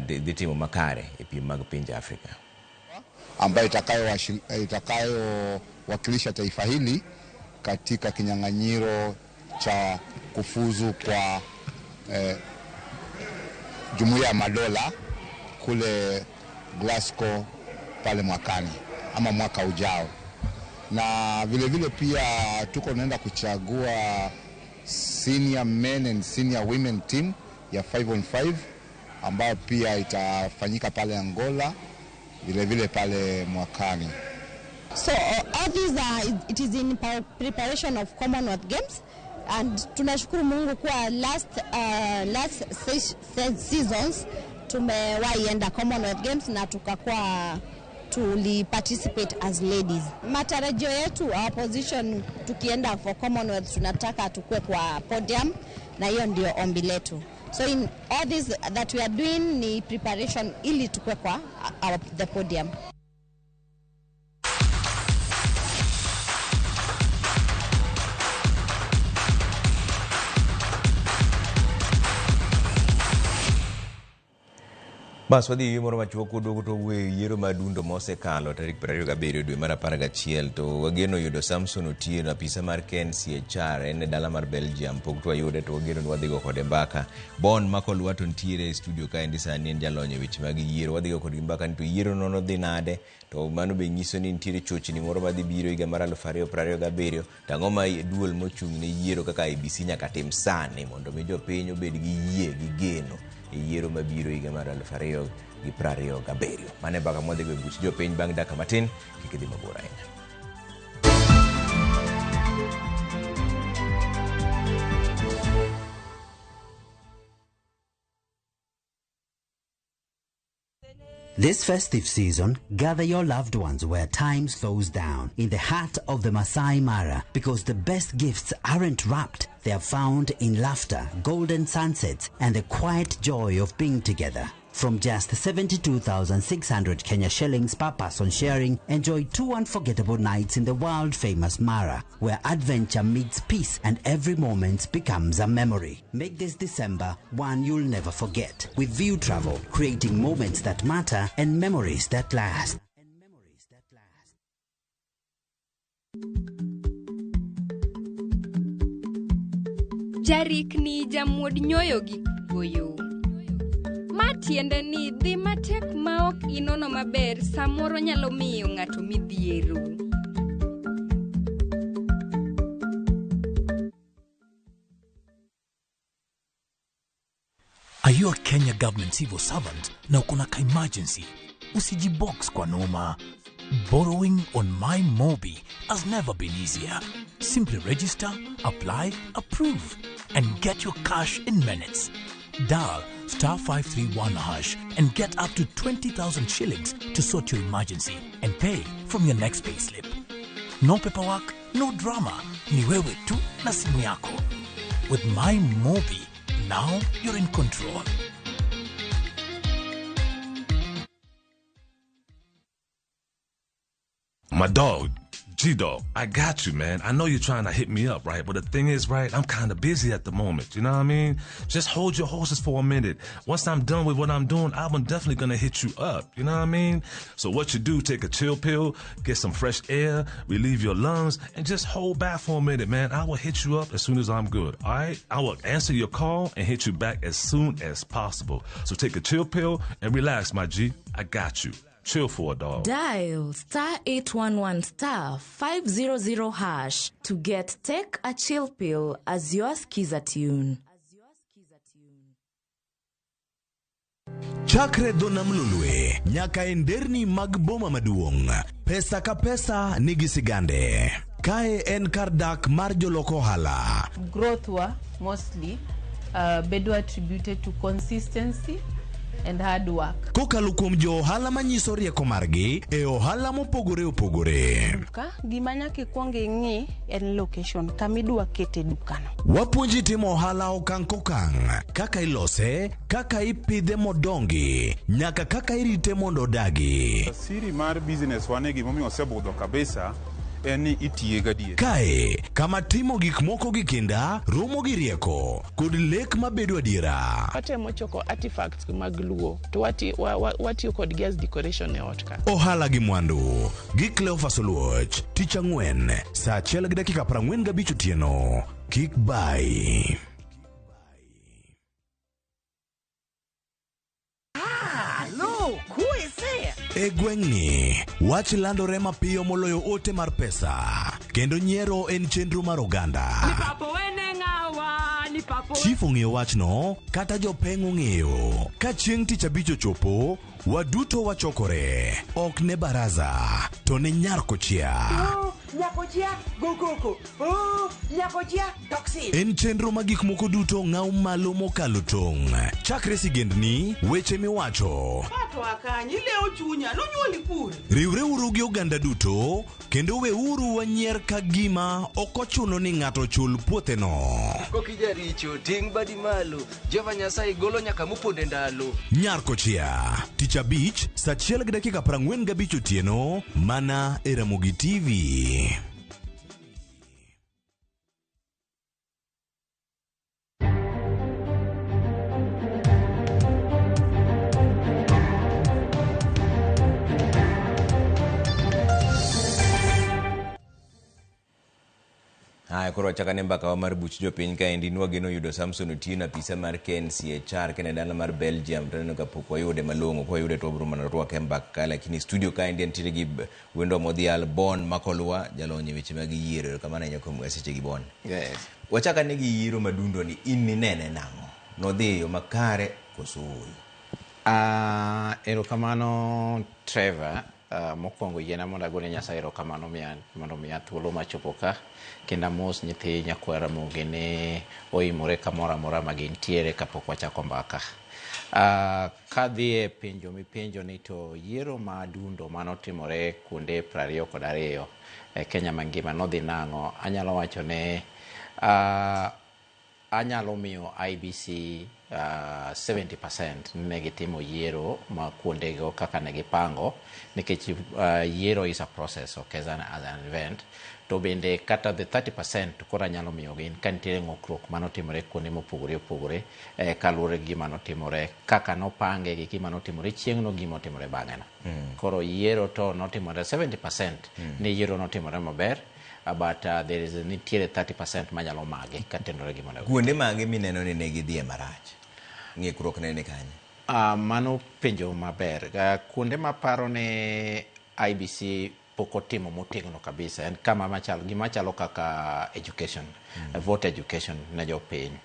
dhi timo makare e piem mag pinje Afrika ambayo itakayowakilisha taifa hili katika kinyang'anyiro cha kufuzu kwa Jumuiya ya Madola kule Glasgow pale mwakani ama mwaka ujao. Na vile vile pia tuko naenda kuchagua senior men and senior women team ya 5 on 5 ambayo pia itafanyika pale Angola vile vile pale mwakani. So all these are, it is in preparation of Commonwealth Games, and tunashukuru Mungu kuwa last seasons tumewahi enda Commonwealth Games na tukakuwa tuli participate as ladies. Matarajio yetu, our position tukienda for Commonwealth, tunataka tukue kwa podium, na hiyo ndio ombi letu. So in all this that we are doing ni preparation ili tukue kwa the podium. Bas wadhi e moro machuok kuduogo to wuoyo yiero madundo mosekalo tarik 27 dwe mar 11 to wageno yudo Samson Otieno, apisa mar KNCHR en e dala mar Belgium, pok to wayude to wageno ni wadhi go kode mbaka. Bon Makolwa to ntiere e studio kaendi sani, en jalony e weche mag yiero. Wadhi go kodgi mbaka ni to yiero no nodhi nade, to mano be nyiso ni nitiere chochni moro madhi biro higa mar 2027, to ang'o ma duol mochung' ne yiero kaka IEBC nyaka tim sani mondo mi jopiny obed gi yie gi geno e yiero mabiro higa mar 2027. Mano e mbaka mwadhi go e buch jopiny bang' dakika matin, kik idhi mabor ahinya. This festive season, gather your loved ones where time slows down, in the heart of the Masai Mara, because the best gifts aren't wrapped. They are found in laughter, golden sunsets, and the quiet joy of being together. From just 72,600 Kenya shillings per person sharing, enjoy 2 unforgettable nights in the world-famous Mara, where adventure meets peace and every moment becomes a memory. Make this December one you'll never forget. With View Travel, creating moments that matter and memories that last. Jarikni jamuod nyoyo gi goyo. Ma tiende ni dhi matek ma ok inono maber samoro nyalo miyo ng'ato midhiero. Are you a Kenya government civil servant na uko na ka emergency? Usijibox kwa noma. Borrowing on MyMobi has never been easier. Simply register, apply, approve, and get your cash in minutes. Dial star 531 hash and get up to 20,000 shillings to sort your emergency and pay from your next payslip. No paperwork, no drama. Ni wewe tu na simu yako. With MyMobi, now you're in control. My dog, G-Dog, I got you, man. I know you're trying to hit me up, right? But the thing is, right, I'm kind of busy at the moment. You know what I mean? Just hold your horses for a minute. Once I'm done with what I'm doing, I'm definitely going to hit you up. You know what I mean? So what you do, take a chill pill, get some fresh air, relieve your lungs, and just hold back for a minute, man. I will hit you up as soon as I'm good, all right? I will answer your call and hit you back as soon as possible. So take a chill pill and relax, my G. I got you. Chill for a dog. Dial star 811 star 500 hash to get Take a Chill Pill as your skiza tune. Chakre dho nam Lolwe nyaka e nderni mag boma maduong', pesa ka pesa nigi sigande. Kae en kar dak mar jolok ohala. Growth wa mostly bedo attributed to consistency and hard work. Kokalo kuom jo ohala manyiso rieko margi e ohala mopogore opogore. Duka, gima nyaka ikwong ing'i en location kama idwa kete dukano. Wapuonji timo ohala okang' kokang', kaka ilose, kaka ipidhe modongi, nyaka kaka irite mondo odagi. Siri mar business wane gimomiyo osebudho kabisa en ni itiye gadier. Kae, kama timo gik moko gi kinda, romo gi rieko, kod lek mabedo adiera. Watemo choko artifacts mag Luo to watiyo kodgi as decoration e ot ka. Ohala gi mwandu, gi Cleophas Oluoch, tich ang'wen, saa 1:45 otieno. Kik bai. E gweng'ni, wach landore mapiyo moloyo ote mar pesa, kendo nyiero en chenro mar oganda. Chief ong'eyo wachno kata jopeng' ong'eyo. Ka chieng' tich abich ochopo, waduto wachokore. Ok ne baraza, to ne nyar kochia. Nyakochia go koko. Oh, nyakochia toxin. En chenro ma gik moko duto ng'aw malo mokalo tong'. Chakre sigendni, weche miwacho. Pato akanyi ilewo chunya nonyuoli kure. Riwreuru gi oganda duto kendo weuru wanyier ka gima ok ochuno ni ng'ato ochul puotheno. Kokijaricho ting' badi malo Jehova Nyasaye golo nyaka moponde ndalo. Nyar Kochia, tich abich, saa 1:45 otieno, mana e Ramogi TV. Haya, koro wachako ane mbakawa mar buch jopiny kaendi nwageno yudo Samson Otieno apisa mar KNCHR kene dala mar Belgium to aneno ka pok wayude malong'o kwayude to wabiro mana rwake e mbaka ka lakini studio kaendi entiere gi wendwa modhial Bon Makolwa jalony e weche mag yiero erokamano ahinya kuom sechegi Bon. Yes. Wachak ane gi yiero madundo ni in ninene nang'o? Nodhi e yo makare koso ooyo? Erokamano Trevor. Mokwongo yiena mondo agone Nyasaye erokamano mondo miya thuolo machopo ka kendo amos nyithi nyakwar Ramogi ni oimore kamoro amora ma gintiere kapok wachako mbaka. Kadhi e penjo mipenjo ni to yiero ma adundo manotimore kuonde 22 e Kenya mangima nodhi nang'o, anyalo wacho ni anyalo miyo IEBC 70% ni ne gitimo yiero ma kuondego kaka ne gipango nikech yiero is a process ok as an event to bende kata the 30% koro anyalo miyo gin ka nitiere ng'ukruok manotimore kuonde mopogore opogore kaluwore gi gima notimore kaka nopange gi gima notimore chieng'no gi gima otimore bang'e no. Koro yiero to notimore 70% ni yiero notimore maber but there is nitiere 30% manyalo mage katenore gi monego. Kuonde mage mineno ni ne gidhie marach? Ng'ikruok ne ni kanye? Mano penjo maber. Kuonde maparo ni IEBC pok otimo motegno kabisa en kama machalo gima chalo kaka education, voter education ne jopiny.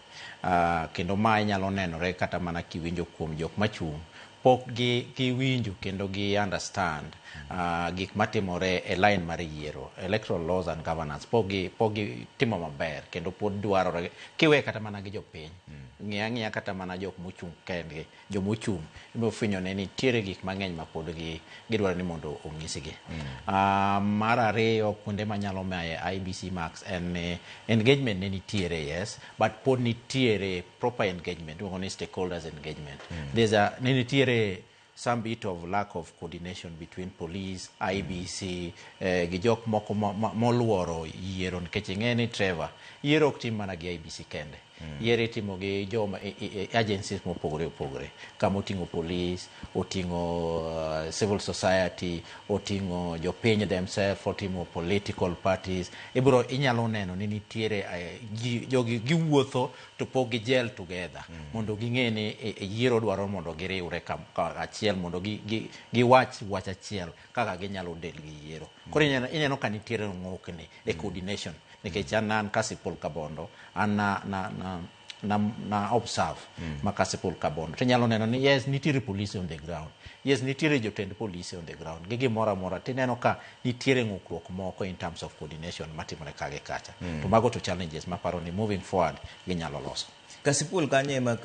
Kendo ma inyalo nenore kata mana kiwinjo kuom jok machung' pok giwinjo kendo gi understand gik matimore e line mar yiero, electoral laws and governance pok gitimo maber kendo pod dwarore kiwe kata mana gi jopiny. Ng'iya ang'iya kata mana jok mochung' kendgi, jomochung' ibiro fwenyo ni nitiere gik mang'eny ma pod gidwaro ni mondo onyisgi. Mar ariyo kuonde manyalo maye IEBC marks en ni engagement ne nitiere yes, but pod nitiere proper engagement, iluongo ni stakeholders engagement. There's a ne nitiere some bit of lack of coordination between police, IEBC, gi jok moko moluoro yiero nikech ing'e ni Trevor, yiero ok tim mana gi IEBC kende. Yiero itimo gi joma agencies mopogore opogore kama oting'o police, oting'o civil society, oting'o jopiny themselves, oting'o political parties. Ibiro inyalo neno ni nitiere jogi giwuotho to pok gi gel together mondo ging'e ni yiero dwaro mondo giriwre achiel mondo giwach wach achiel kaka ginyalo del gi yiero. Koro ineno ka nitiere ng'okni e coordination nikech an Kasipul Kabondo an na observe ma Kasipul Kabondo to inyalo neno ni yes nitiere police on the ground, yes nitiere jotend police on the ground gi gimoro amora tineno ka nitiere ng'ukruok moko in terms of coordination matimore ka gi kacha. To mago to challenges maparo ni moving forward ginyalo loso. Kasipul kanyo ema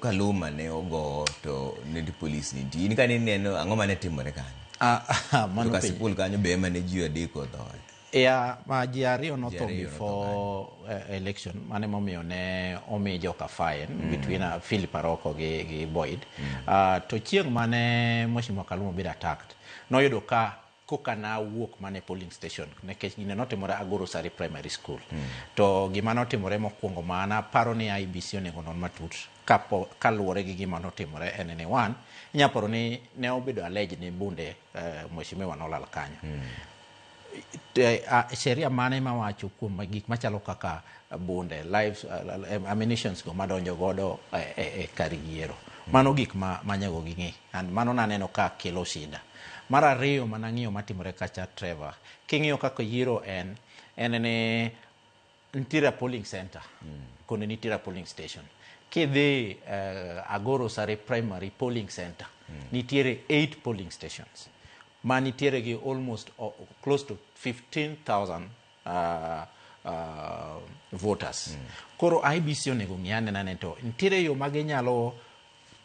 Kaluma ne ogo to ne police nitie. In kane ineno ang'o mane timore kanyo? Mano Kasipul kanyo be ema ne ji adek othoe. Yeah, ma ji ariyo notho before election mane momiyo ne omi joka fine between Philip Aroko gi Boyd. To chieng' mane Mheshimiwa Kaluma obedo attacked noyudo ka koka nawuok mane polling station nikech gine notimore Agoro Sari Primary School. To gima notimore mokwongo ma an aparo ni IEBC onego non matut kaluwore gi gima notimore en ni one, inyalo paro ni ne obedo alleged ni bunde mheshimiwa nolal kanyo. Sheria mane mawacho kuom gik machalo kaka bunde, lives, ammunitions go madonjo godo e kar yiero. Mano gik ma nyaka ging'e. And mano naneno ka kelo shida. Mar ariyo manang'iyo matimore kacha Trevor, king'iyo kaka yiero en ni nitiere polling center. Konde nitiere a polling station. Kidhi Agoro Sare Primary Polling Center, nitiere 8 polling stations ma nitiere gi almost close to 15,000 voters. Koro IEBC onego ng'i anena ni to nitiere yo ma ginyalo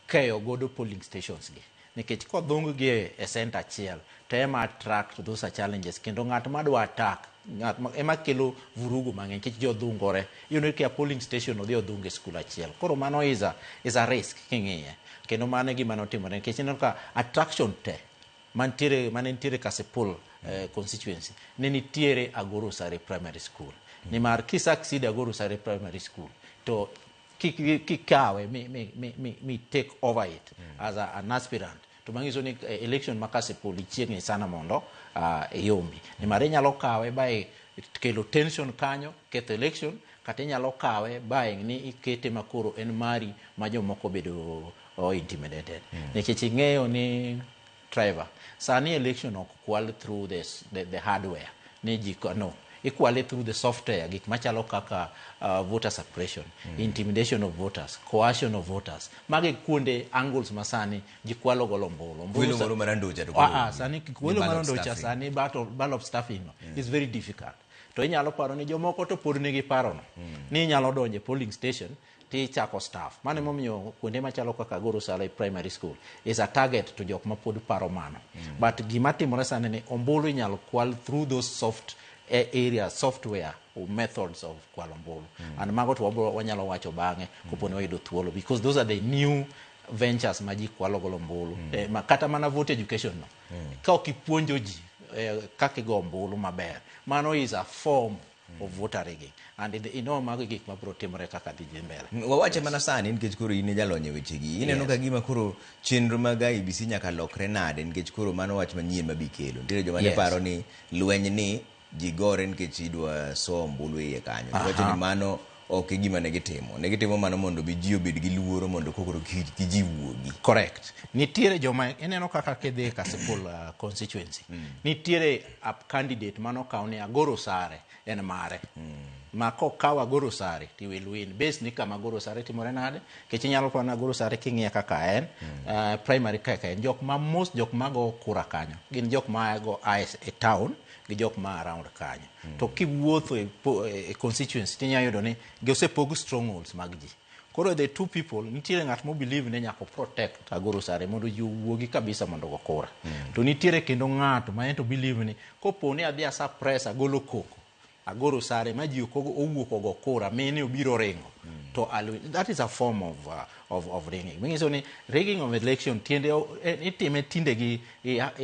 keyo godo polling stations gi, nikech kodhung gi e center achiel to ema attract those are challenges, kendo ng'at madwa attack ng'at ema kelo vurugu mang'eny, nikech ji odhungore. Iyudo ka polling station odhi odhung e skul achiel. Koro mano is a risk king'iye, kendo mano e gima notimore, nikech ineno ka attraction te mantiere mane nitiere Kasipul constituency ne nitiere Agoro Sare Primary School, nimar ki succeed Agoro Sare Primary School to kikawe mi take over it as an aspirant, to manyiso ni election ma Kasipul ichiegni sana mondo iyombi, nimar inyalo kawe by kelo tension kanyo, ketho election, kata inyalo kawe by ni ikete makoro en mari ma jomoko bedo intimidated, nikech ing'eyo ni, Trevor, sani election ok kwal through the hardware ni ji no ikwale through the software, gik machalo kaka voter suppression, intimidation of voters, coercion of voters. Magi kuonde angles ma sani ji kwalo godo ombulu. Ombulu Kwelo moro mar andocha to koro Ah, ah, sani kwelo ni mar ballot andocha stuffing. Sani ballot stuffing no is very difficult. To inyalo paro ni jomoko to pod nigi parono ni inyalo donjo e polling station tichako stuff. Mano emomiyo kuonde machalo kaka Agoro Sare Primary School is a target to jok ma pod paro mano. But gima timore sani ni ombulu inyalo kwal through those soft areas, software or methods of kwalo ombulu. And mago to wabro wanyalo wacho bang'e kopo ni wayudo thuolo, because those are the new ventures ma ji kwalo godo ombulu. Ma kata mana vote education no, ka ok ipuonjo ji kaka igo ombulu maber, mano is a form of voter rigging, and mago gik mabiro timore kaka dhi dhi mbele. Wawache mana sani, nikech koro in e jalony e wechegi, ineno ka gima koro chenro mag IEBC nyaka lokre nade, nikech koro mano wach manyien mabi kelo nitiere joma ne paro ni lweny ni ji gore nikech idwa so ombulu e iye kanyo. To wacho ni mano ok e gima ne gitimo, ne gitimo mano mondo bi ji obed gi luoro mondo koro kik ji wuogi. Correct. Nitiere joma ineno kaka kidhi e Kasipul constituency, nitiere a candidate manokawo ni Agoro Sare en mare, ma kokawo Agoro Sare to will win base ni kama Agoro Sare timore nade, nikech inyalo paro ni Agoro Sare king'iye kaka en primary kaka en, jok ma most jok mago kura kanyo gin jok ma go a e town gi jok ma around kanyo. To kiwuotho e constituency tinyalo yudo ni gisepog strongholds mag ji. Koro the two people, nitiere ng'at mo believe ni nyaka protect Agoro Sare mondo ji owuogi kabisa mondo ogo kura, to nitiere kendo ng'ato ma en to believe ni kopo ni adhi asuppress agolo koko Agoro Sare ma ji ok owuok ogo kura, mine obiro ringo to I'll win. That is a form of rigging. Manyiso ni rigging of election tiende itime tinde gi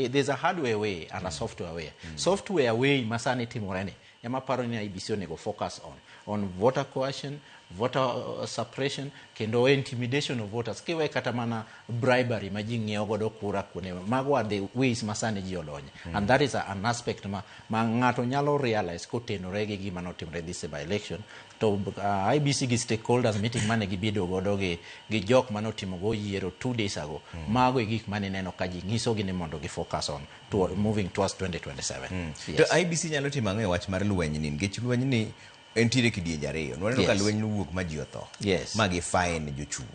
there's a hardware way and a software way. Software way ma sani timore ni ema paro ni IEBC onego focus on voter coercion, voter suppression kendo intimidation of voters, kiwe kata mana bribery ma ji ng'iewo godo kura kuonde. Mago are the ways ma sani ji odonje, and that is an aspect ma ng'ato nyalo realize kotenore gi gima notimore this by election. To IEBC gi stakeholders meeting mane gibedo godo gi jok manotimo go yiero 2 days ago, mago e gik mane neno ka ji nyisogi ni mondo gi focus on to moving towards 2027. To IEBC nyalo timo ang'o e wach mar lweny ni, nikech lweny ni entiere kidienje ariyo? Nwaneno ka lweny nowuok ma ji otho ma gi fine jochung'.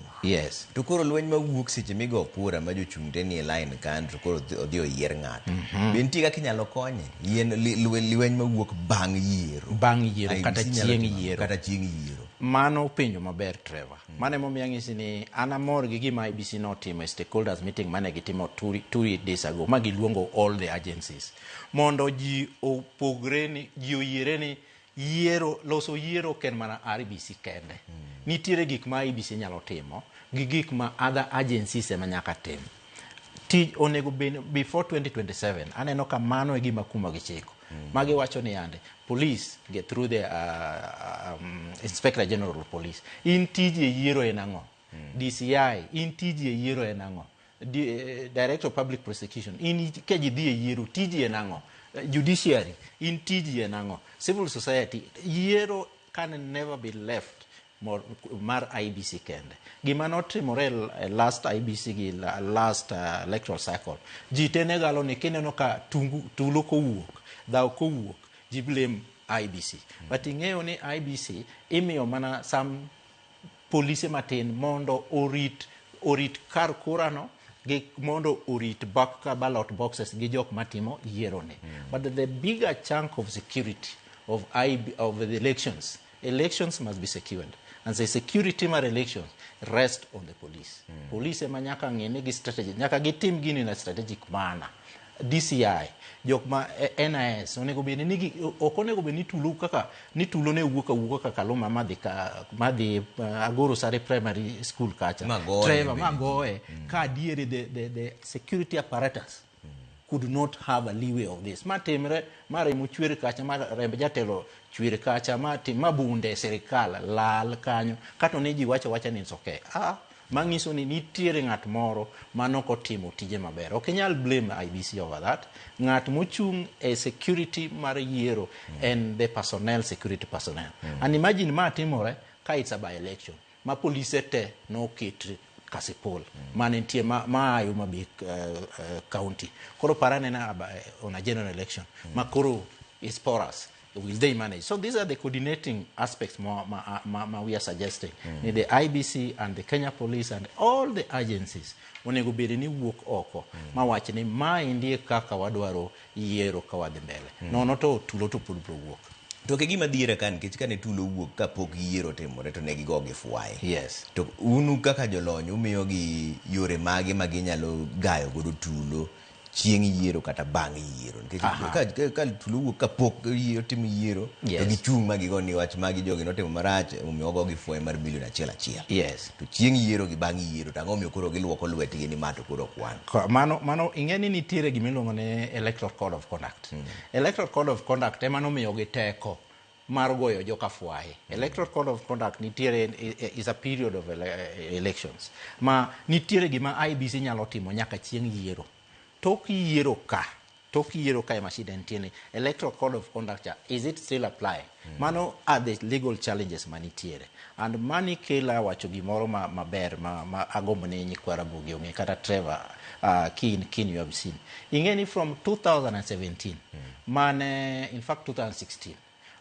To koro lweny mawuok seche migo kura ma jochung' te nie line kan, to koro odhi oyier ng'ato, be nitie kaka inyalo konye yien lweny mawuok bang' yiero? Bang' yiero IEBC kata nyalo chieng' timo ang'o? yiero. Kata chieng' yiero. Mano penjo maber, Trevor. Mano emomiyo anyisi ni an amor gi gima IEBC notimo e stakeholders meeting mane gitimo 2 days ago, ma giluongo all the agencies mondo ji opogre ni ji oyiere ni yiero, loso yiero ok en mana IEBC kende. Nitiere gik ma IEBC nyalo timo gi gik ma other agencies ema nyaka tim. Tij onego bed before 2027. Aneno ka mano e gima kuma gichiko magiwacho ni yande police get through the inspector general of police, in tiji e yiero en ang'o? DCI, in tiji e yiero en ang'o? Director of public prosecution, in ka ji dhi e yiero tiji en ang'o? Judiciary, in tiji en ang'o? Civil society, yiero can never be left mar IEBC kende. Gima notimore e last IEBC gi last electoral cycle, ji te ne galo ni kineno ka tungu, tulo kowuok, dhaw kowuok, ji blame IEBC. But ing'eyo ni IEBC imiyo mana some Polise matin mondo orit kar kura no gi mondo orit bak ballot boxes gi jok matimo yiero ni. But the bigger chunk of security of the elections must be secured, and the security mar elections rest on the police. Police ema nyaka ng'e ni gi strategy, nyaka gitim gini in a strategic manner. DCI, jok ma NIS onego bed ni ok onego bed ni tulo kaka ni tulo ne wuok awuoka kaka Kaluma madhi ka madhi Agoro Sare Primary School kacha. Magoye Trevor bende. Magoye ka adieri the security apparatus could not have a leeway of this. Ma timre ma remo chwer kacha, ma remb jatelo chwer kacha, ma tim ma bunde sirikal lal kanyo kato ne ji wacho wacha ni it's okay. Ah, manyiso ni nitiere ng'at moro manok otimo tije maber. Ok inyal blame IEBC over that. Ng'at mochung' e security mar yiero en the personnel, security personnel. And imagine ma timore ka it's a by election ma polise te noket Kasipul mane nitie ma Homa Bay county. Koro paranena on a general election ma koro is porous, will they manage? So these are the coordinating aspects ma we are suggesting ni the IEBC and the Kenya Police and all the agencies onego bed ni wuok oko ma wach ni maendi e kaka wadwaro yiero ka wadhi mbele. Nono to tulo to pod biro wuok. To ke gima dhiera ka, nikech kane tulo owuok kapok yiero otimore to ne gigo gi fwaye. Yes. To unu kaka jolony umiyogi yore mage ma ginyalo gayo godo tulo chieng' yiero kata bang' yiero? Nikech ka tulo owuok kapok otim yiero to gichung' ma gigo ni wach magi jogi notimo marach, omiyo ogo gi fwaye mar milion achiel achiel. To chieng' yiero gi bang' yiero to ang'o omiyo koro giluoko lwetgi ni ma to koro ok wan? Mano ing'e ni nitiere gimiluongo ni Electoral Code of Conduct. Electoral Code of Conduct ema nomiyogi teko mar goyo joka fwaye. Electoral Code of Conduct nitiere is a period of elections ma nitiere gima IEBC nyalo timo nyaka chieng' yiero. Tok yiero ka ema shida nitie ni Electoral Code of Conduct cha, is it still applying? Mano are the legal challenges manitiere. And mani kela wacho gimoro maber ma agombo ni nyikwa Ramogi ong'e, kata Trevor, kin you have seen. Ing'e ni from 2017 mane, in fact 2016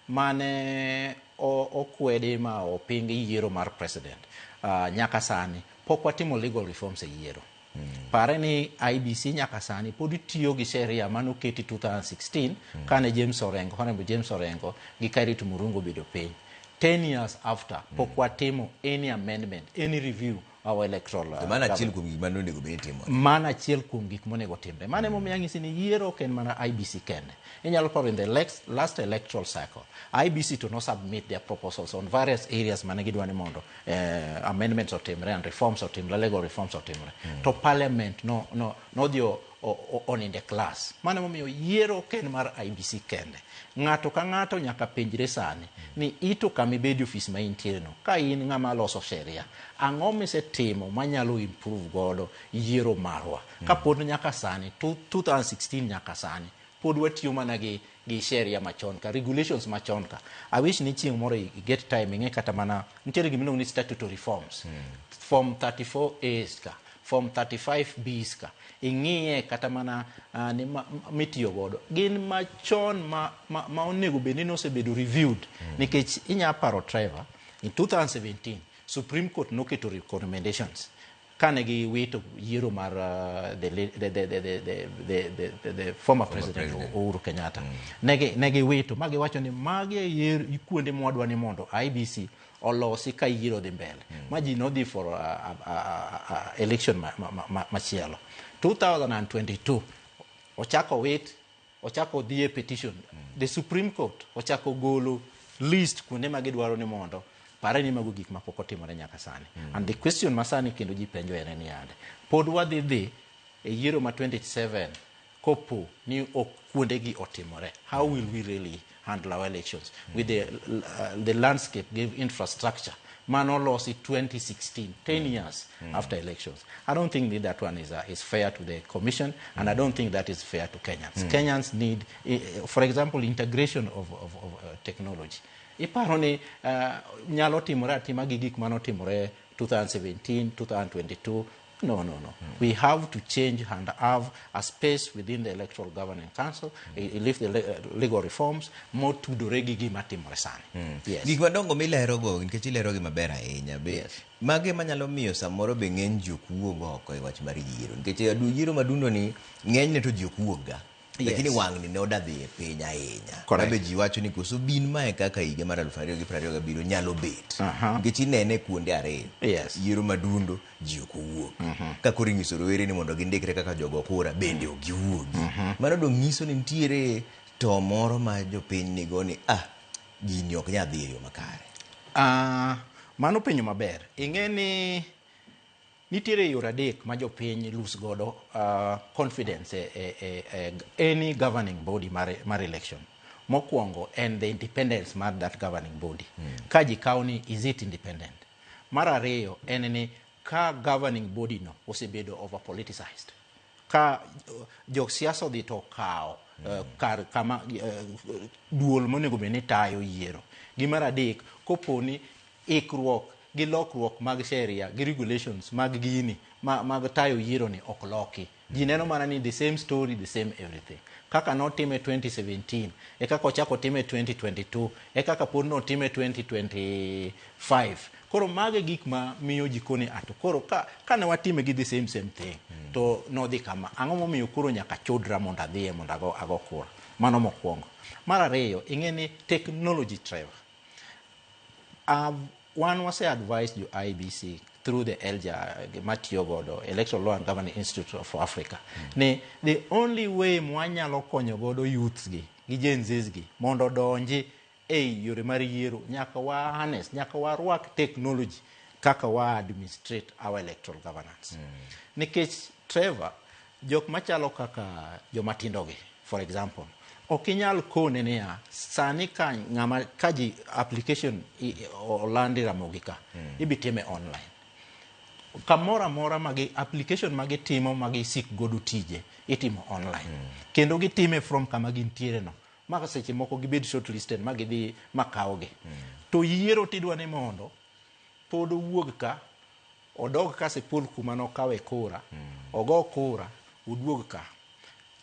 mane okwedi ma oping yiero mar president, nyaka sani pok watimo legal reforms e yiero. Pare ni IEBC nyaka sani pod tiyo gi sheria manoketi 2016 kane James Orengo, Honorable James Orengo gi Kiraitu Murungi obedo piny. 10 years after pok watimo any amendment, any review our electoral To mano achiel governance. Kuom gik mane onego bed ni timore. Mano achiel kuom gik monego timre. Mano emomiyo anyisi ni yiero ok en mana IEBC kende. Inyalo paro in the last electoral cycle, IEBC to no submit their proposals on various areas mane gidwa ni mondo amendments otimre and reforms otimre, legal reforms otimre. To parliament no nodhi onindo e class. Mano emomiyo yiero ok en mar IEBC kende. Ng'ato ka ng'ato nyaka penjre sani ni ito kama ibede, ofis ma intiere no, ka in ng'ama loso sheria, ang'o misetimo manyalo improve godo yiero marwa? Kapod nyaka sani, 2016 nyaka sani, pod watiyo mana gi sheria machon ka, regulations machon ka. I wish ni chieng' moro i get time ing'e kata mana nitiere gimiluongo ni statutory forms. Form 34 A's ka, form 35 B's ka. Ing'iye kata mana ni mitiyo godo. Gin machon ma onego bed ni nosebedo reviewed. Nikech inya paro, Trevor, in 2017 Supreme Court noketo recommendations kane giwito yiero mar the former president, president. Uhuru Kenyatta. Negi giwito ma giwacho ni magi e yier kuonde mwadwa ni mondo IEBC olosi ka yiero dhi mbele. Ma ji nodhi for election machielo. 2022 ochako wit, ochako dhi e petition. The Supreme Court ochako golo list kuonde ma gidwaro ni mondo pare ni mago gik mapok otimore nyaka sani. And the question ma sani kendo ji penjo en ni yande pod wadhi dhi e yiero ma 27 kopo ni ok kuondegi otimore, how will we really handle our elections with the landscape gave infrastructure manolosi 2016, 10 years after elections? I don't think that that one is fair to the commission, and I don't think that is fair to Kenyans. Kenyans need, for example, integration of technology. Iparo ni nyalo timore atima gi gik manotimore 2017, 2022. No. We have to change and have a space within the Electoral Governing Council, lift the legal reforms, motudore gi gima timore sani. Yes. Gik madongo milerogo, nikech ilerogi maber ahinya, be mage manyalo miyo samoro be ng'eny ji ok wuog oko e wach mar yiero? Nikech yiero madundo ni ng'enyne to ji ok wuog ga. Lakini wang'ni ne oda dhi e piny ahinya. Mabe ji wacho ni koso bin mae kaka higa mar 2027 nyalo bet. Nikech inene kuonde ariyo. Yiero madundo ji ok owuok. Ka koro inyiso rowere ni mondo gindikre kaka jogo kura bende ok giwuogi. Mano dong nyiso ni nitiere to moro ma jopiny nigo ni gini ok nyal dhi e yo makare. Mano penjo maber. Ing'e ni nitiere yore adek ma jopiny lose godo confidence e any governing body mar election. Mokwongo en the independence mar that governing body. Ka ji kawo ni is it independent? Mar ariyo en ni ka governing body no osebedo over politicized. Ka josiasa odhi to okawo kar kama duol monego bed ni tayo yiero. Gi mar adek, kopo ni ikruok gi lokruok mag sheria gi regulations mag gini mag tayo yiero ni ok loki. Ji neno mana ni the same story, the same everything. Kaka notime 2017, e kaka ochako time 2022, e kaka pod notime 2025. Koro mage gik ma miyo ji koni ato. Koro ka ne watime gi the same thing, to nodhi kama. Ang'o momiyo koro nyaka chodra mondo adhiye mondo ago kura? Mano mokwongo. Mar ariyo, ing'e ni technology, Trevor. One was advised jo IEBC through the ELGA matiyo godo, Electoral Law and Governance Institute for Africa, ni the only way mwanyalo konyo godo youths gi Gen Zs gi mondo odonji e yore mar yiero, nyaka wa harness, nyaka warwak technology kaka wa administrate our electoral governance. Nikech Trevor, jok machalo kaka joma tindo gi, for example, ok inyal kone niya sani ka ng'ama ka ji application olandi Ramogi ka, ibi time online kamoro amora magi application magitimo magisik godo tije itimo online, kendo gitime from kama gintiere no, ma seche moko gibed shortlisted ma gidhi makawgi. To yiero tidwa ni mondo pod owuog ka odog Kasipul kuma nokawe kura, ogo kura, oduog ka.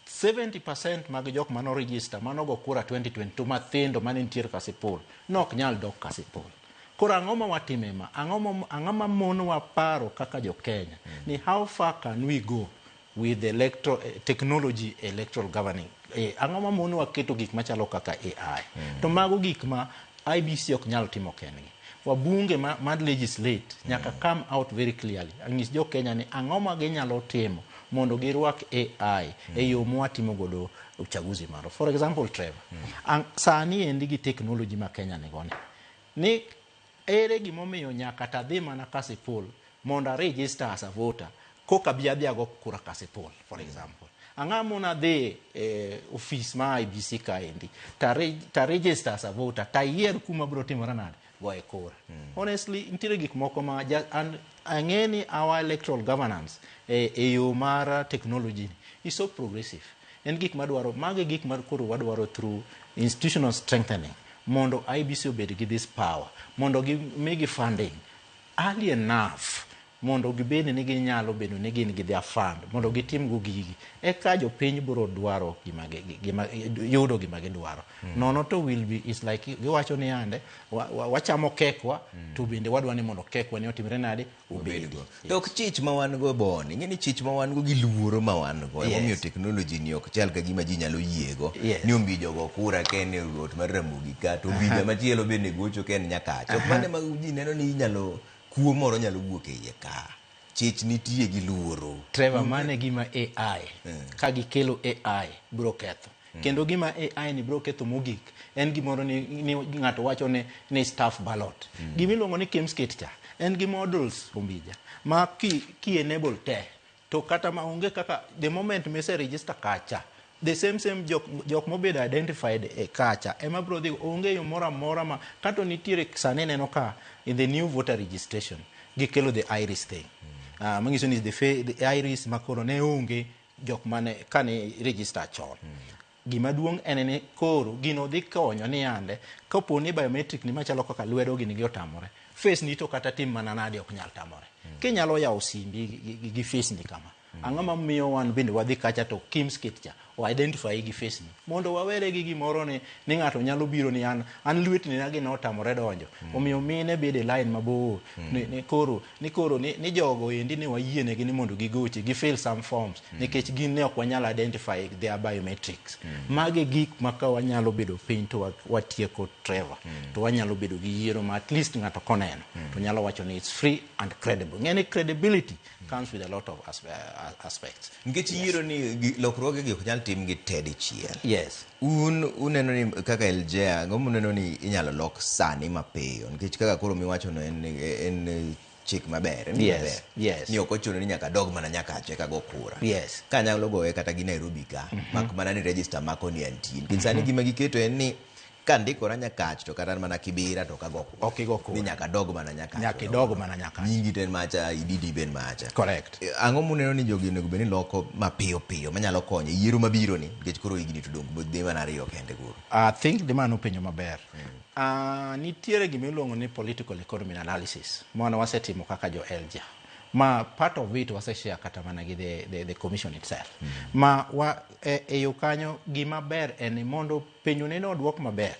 70% mag jok mano register manogo kura 2022 mathindo mane nitiere Kasipul nok nyal dok Kasipul. Koro ang'o ma watime ma? Ang'o ma monowa paro kaka jo Kenya ni how far can we go with the technology electoral governing? Ang'o ma monowa keto gik machalo kaka AI? To mago gik ma IEBC ok nyal timo kendgi. Wabunge ma legislate nyaka come out very clearly. Anyis jo Kenya ni ang'o ma ginyalo timo mondo girwak AI e yo mwatimo godo uchaguzi marwa. For example, Trevor, sani endi gi technology ma Kenya nigo ni ere gimomiyo nyaka tadhi mana Kasipul mondo a register as a voter koka bi adhi ago kura Kasipul, for example. Ang'o mona dhi ofis ma IEBC kaendi ta register as a voter ta yier kuma biro timore nade goye kura. Honestly, nitiere gik moko ma and ang'e ni our electoral governance e yo mar technology is so progressive. En gik madwaro, mage gik mar koro wadwaro through institutional strengthening mondo IEBC obed gi this power mondo gimigi funding early enough mondo gibed ni ginyalo bedo ni gin gi their fund mondo gitim go gigi, eka jopiny biro dwaro gima yudo gima gidwaro. Nono to will be is like giwacho ni ande wachamo kekwa, to bende wadwa ni mondo kekwa ni otimre nade obedi. To ok chich ma wan go boni, ing'e ni chich ma wan go gi luoro ma wan go emomiyo technology ni ok chal ka gima ji nyalo yiego ni Ombija go kura ka en e ot mar Ramogi ka, to Ombija machielo bende gocho ka en Nyakacha. Ok mano ema ji neno ni inyalo kuo moro nyalo wuok e iye ka. Chich nitie gi luoro. Trevor, mano e gima AI, ka gikelo AI biro ketho. Kendo gima AI ni biro ketho mogik en gimoro ni ng'ato wacho ni staff ballot. Gima iluongo ni KIEMS kit cha en gi models, Ombija, ma ki enable te to kata ma onge kaka the moment mise register kacha, the same jok mobedo identified e kacha ema biro dhi, onge yo moro amora ma kato nitiere. Sani neno ka in the new voter registration gikelo the iris thing, manyiso ni the iris makoro ne onge jok mane kane register chon. Gima duong' en ni koro gino dhi konyo ni ande kapo ni biometric ni machalo kaka lwedo gini gi otamore. Face ni to kata tim mana nade ok nyal tamore. Kinyalo yawo simbi gi face ni kama. Ang'o mamiyo wan bende wadhi kacha to KIEMS kit cha o identify gi face ni mondo wawere gi gimoro ni ng'ato nyalo biro ni an lwetni na gi notamore donjo. Omiyo mine bedo e line mabor ni koro ni jogo endi ne wayienegi ni mondo gigochi gi fill some forms nikech gin ne ok wanyal identify their biometrics. Magi gik ma ka wanyalo bedo piny to watieko, Trevor, to wanyalo bedo gi yiero ma at least ng'ato koneno to nyalo wacho ni it's free and credible. Ng'e ni credibility comes with a lot of aspects. Nikech yiero ni lokruoge gi ok nyal tim gi te dichiel. Yes. Un uneno ni kaka LGA, ang'o muneno ni inyalo lok sani mapiyo? Nikech kaka koro miwacho no en chik maber, en maber. Ni ok ochuno ni nyaka dog mana Nyakacha eka go kura. Ka nyalo goye kata gi Nairobi ka, mak mana ni register mako ni antie. Nikech sani gima giketo en ni kandikora Nyakach to kata mana Kibira to kago kura. Ok igo kura. Ni nyaka dog mana Nyakach. Nyaka idog mana Nyakach. Nyingi to en macha, ID be en macha. Correct. Ang'o muneno ni jogi onego bed ni loko mapiyo piyo manyalo konyo e yiero mabiro ni nikech koro higni to dong' dhi mana ariyo kende koro. I think mano penjo maber. Nitiere gima iluongo ni political economy analysis mano wasetimo kaka jo ELJA ma part of it waseshare kata mana gi the commission itself. Ma wa, e yo kanyo gima ber en ni mondo penjo neno oduok maber,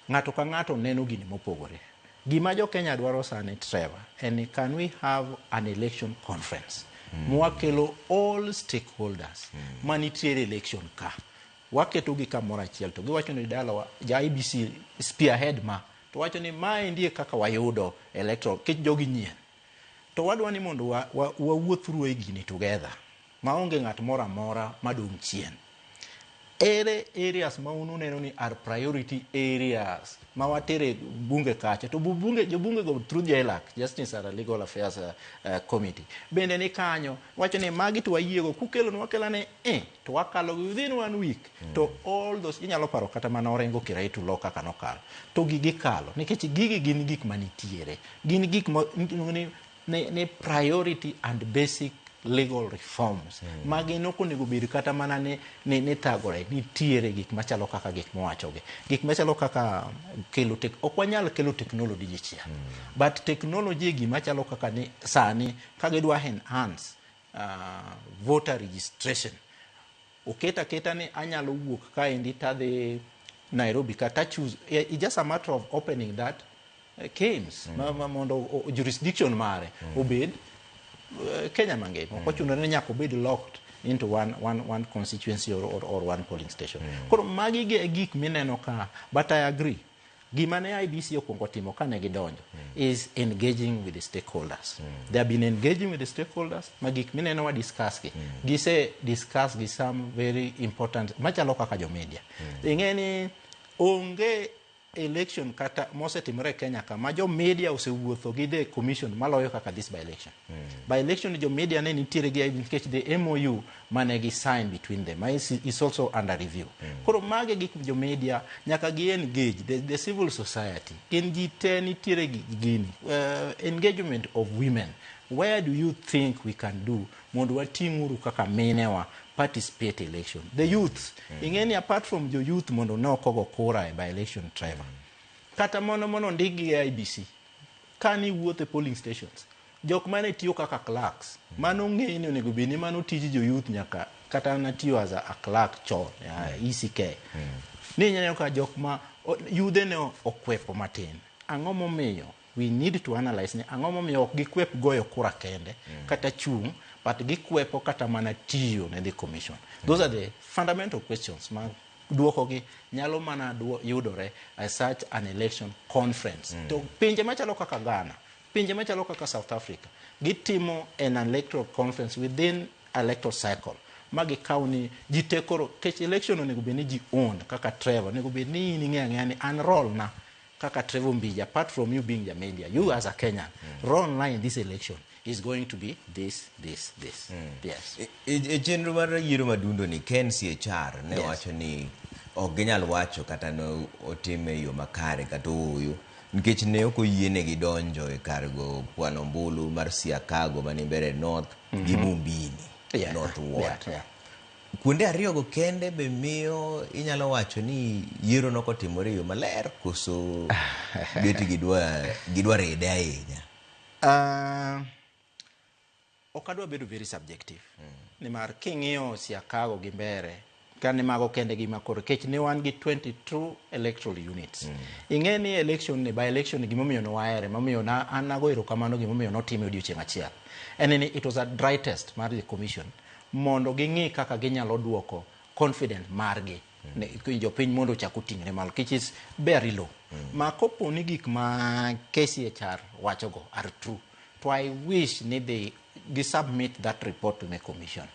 ng'ato ka ng'ato neno gini mopogore. Gima jo Kenya dwaro sani, Trevor, en ni can we have an election conference mwakelo all stakeholders manitiere election ka, waketogi kamoro achiel to giwacho ni dalawa ja IEBC spearhead ma to wacho ni maendi e kaka wayudo electoral kech jogi nyien to wadwa ni mondo wawuoth through e gini together maonge ng'at moro amora madong' chien. Ere areas ma un uneno ni are priority areas ma watere bunge kacha to bunge jobunge go through JLAC, Justice and Legal Affairs Committee bende ni kanyo wacho ni magi to wayiego kukelonwa akela ni to wakalo gi within one week to all those inyalo paro kata mana Orengo Kiraitu law kaka nokalo to gigi kalo nikech gigi gin gik manitiere, gin gik ma iluongo ni priority and basic legal reforms ma gin ok onego bed kata mana ni thagore. Nitiere gik machalo kaka gik mowachogi, gik machalo kaka kelo tek, ok wanyal kelo technology dichiel but technology e gima chalo kaka ni sani ka gidwa enhance voter registration oket aketa ni anyalo wuok kaendi tadhi Nairobi kata choose. It's just a matter of opening that KIEMS mondo jurisdiction mare obed Kenya mangima. Ok ochuno ni nyaka obed locked into one constituency or one polling station. Koro magi e gik mineno ka, but I agree. Gima ne IEBC okwongo timo kane gidonjo is engaging with the stakeholders. They have been engaging with the stakeholders ma gik mineno wa discuss gi. Gise discuss gi some very important machalo kaka jo media. Ing'e ni onge election kata mosetimore e Kenya ka ma jo media osewuotho gi the commission maloyo kaka this by election. By election jo media ne nitiere gi nikech the MOU mane gi sign between them is also under review. Koro mage gik jo media nyaka gi engage the civil society. Gin ji te nitiere gi gini. Engagement of women. Where do you think we can do mondo wating'uru kaka minewa participate election? The youth. Ing'e ni apart from jo youth mondo ne ok ogo kura e by election, Trevor. Kata mono ndik gi IEBC. Kani wuotho e polling stations. Jok mane tiyo kaka clerks, mano ng'e ni onego bed ni mano tij jo youth nyaka kata natiyo as a clerk chon ECK. Ni ineno ka jok ma yudhe ne okwepo matin. Ang'o momiyo? We need to analyze ni ang'o momiyo ok gikwep goyo kura kende kata chung' but gikwepo kata mana tiyo ne the commission. Those are the fundamental questions ma duokogi nyalo mana yudore as such an election conference. To pinje machalo kaka Ghana, pinje machalo kaka South Africa, gitimo an electoral conference within electoral cycle ma gikaw ni ji te koro kech election onego bed ni ji own kaka Trevor onego bed ni in ing'eyo ang'eya ni an role na kaka Trevor Mbija, apart from you being the media, you as a Kenyan, role na in this election is going to be this, this, this. Yes. E chenro mar yiero madundo ni KNCHR ne wacho ni ok ginyal wacho kata ne otime e yo makare kata ooyo nikech ne ok oyienegi donjo e kar go kwano ombulu mar Siakago mani Mbeere North gi Mumbini North Ward. Kuonde ariyogo kende be miyo inyalo wacho ni yiero nokotimore e yo maler koso beti gidwa rede ahinya? Ok adwa bedo very subjective. Nimar king'iyo Siakago gi Mbere, kane mago kende gima koro kech ne wan gi 22 electoral units. Ing'e ni election ni by election ni gimomiyo ne wahere, momiyo na an nago erokamano gimomiyo notime odiochieng' achiel. En ni it was a dry test mar the commission mondo ging'i kaka ginyalo duoko confidence margi ne jopiny mondo ochak oting're malo, which is very low. Ma kopo ni gik ma KCHR wachogo are true, to I wish ni they gi submit that report to the commission.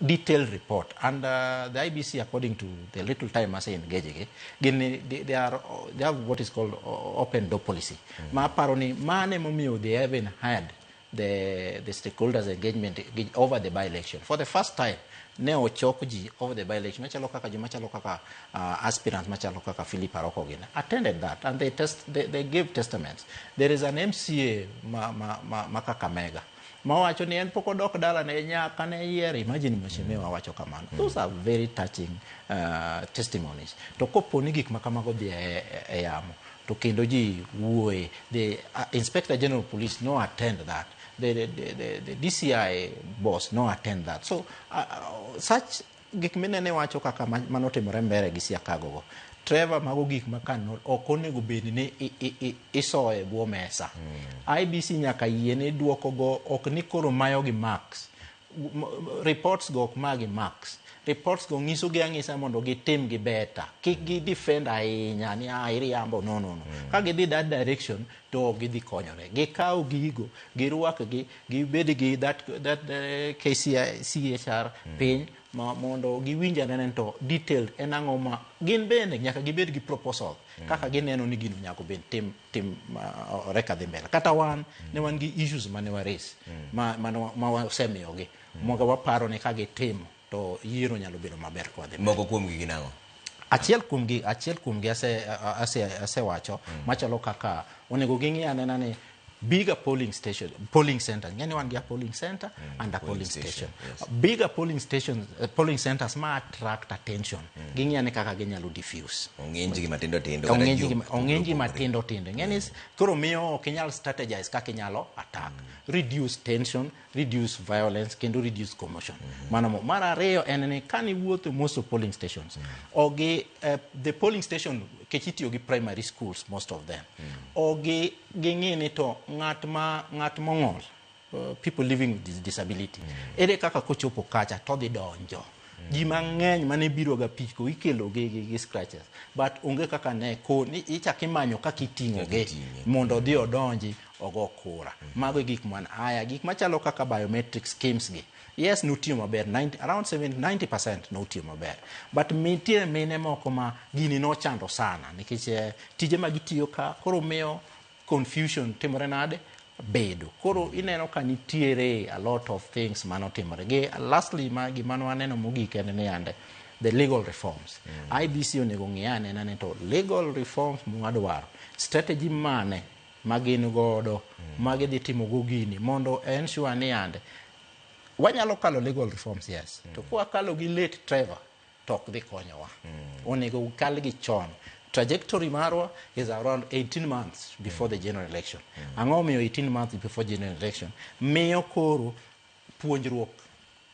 Detailed report. And the IBC, according to the little time ase engage gi, gin, they have what is called open door policy. Ma aparo ni mane momiyo they haven't had the stakeholders engagement over the by-election. For the first time, ne ochok ji over the by-election machalo kaka joma chalo kaka aspirants machalo kaka Philip Aroko gini attended that and they gave testaments. There is an MCA ma Kakamega mawacho ni en pok odok dala ne nyaka ne yier. Imagine mheshimiwa wacho kamano. Those are very touching testimonies. To kopo ni gik ma kamago dhi e yamo to kendo ji wuoye, the Inspector General of Police no attend that, the DCI boss no attend that. So such gik minene wacho kaka manotimore Mbere gi Siakago go, Trevor, mago gik ma kan ok onego bed ni isoye bwo mesa. IBC nyaka yie ni duoko go ok ni koro mayo gi marks. Reports go ok magi marks. Reports go nyiso gi ang'isa mondo gitim gi better. Kik gi defend ahinya ni ah iriambo, no. Ka gidhi that direction to ok gidhi konyore. Gikaw gigo, girwak gi, gibed gi that KCI, CHR piny ma, mondo giwinj anena ni to detailed en ang'o ma gin bende nyaka gibed gi proposal kaka gineno ni gino nyaka bed tim reka dhi mbele. Kata wan ne wan gi issues mane wa raise ma wasemiyogi mondo waparo ni ka gitimo to yiero nyalo bedo maber ka wadhi mbele. Moko kuom gi gin ang'o? Achiel kuom gi asewacho machalo kaka onego ging'i anena ni bigger polling station, polling center. Ng'eni wan gi a polling center and a polling station. Bigger polling stations, polling centers ma attract attention, ging'i ane kaka ginyalo diffuse Ong'inj gi matindo tindo kata ong'inj ji gi ong'inj gi matindo tindo. Ng'eni koro miyo ok inyal strategize kaka inyalo attack, reduce tension, reduce violence kendo reduce commotion. Mano mar ariyo en ni kani wuotho most of polling stations ogi the polling station kech itiyo gi primary schools, most of them ogi ging'i ni to ng'at mong'ol, people living with disability, ere kaka kochopo kacha to dhi donjo. Ji mang'eny mane biro ga piko ikelo gi scratches, but onge kaka ne ko ni ichak imanyo kaka iting'o gi mondo odhi odonji ogo kura. Mago e gik man aya gik machalo kaka biometric schemes gi, yes, notiyo maber 90, around 70, 90% notiyo maber, but nitie mine moko ma gini nochando sana nikech tije ma gitiyo ka koro miyo confusion timore nade bedo. Koro ineno ka nitiere a lot of things manotimore gi. Lastly, ma gima waneno mogik en ni ande the legal reforms, IBC onego ng'i anena ni to legal reforms mwadwaro, strategy mane ma gin godo ma gidhi timo go gini mondo ensure ni ande wanyalo kalo legal reforms. Yes, to kwakalo gi late, Trevor, to ok dhi konyowa. Onego kal gi chon. Trajectory marwa is around 18 months before the general election. Ang'o miyo 18 months before general election? Miyo koro puonjruok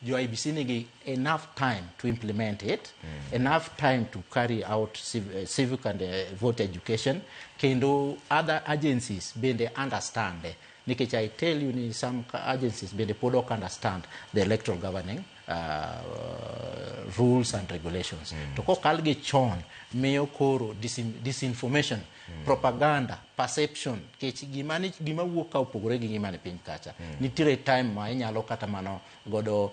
jo IBC nigi enough time to implement it, enough time to carry out civic and vote education, kendo other agencies bende understand eh. Nikech I tell you ni some agencies bende pod ok understand the electoral governing rules and regulations. To kokal gi chon miyo koro disinformation, propaganda, perception, kech gima wuok ka opogore gi gima ni piny kacha. Nitiere time ma inyalo kata mano godo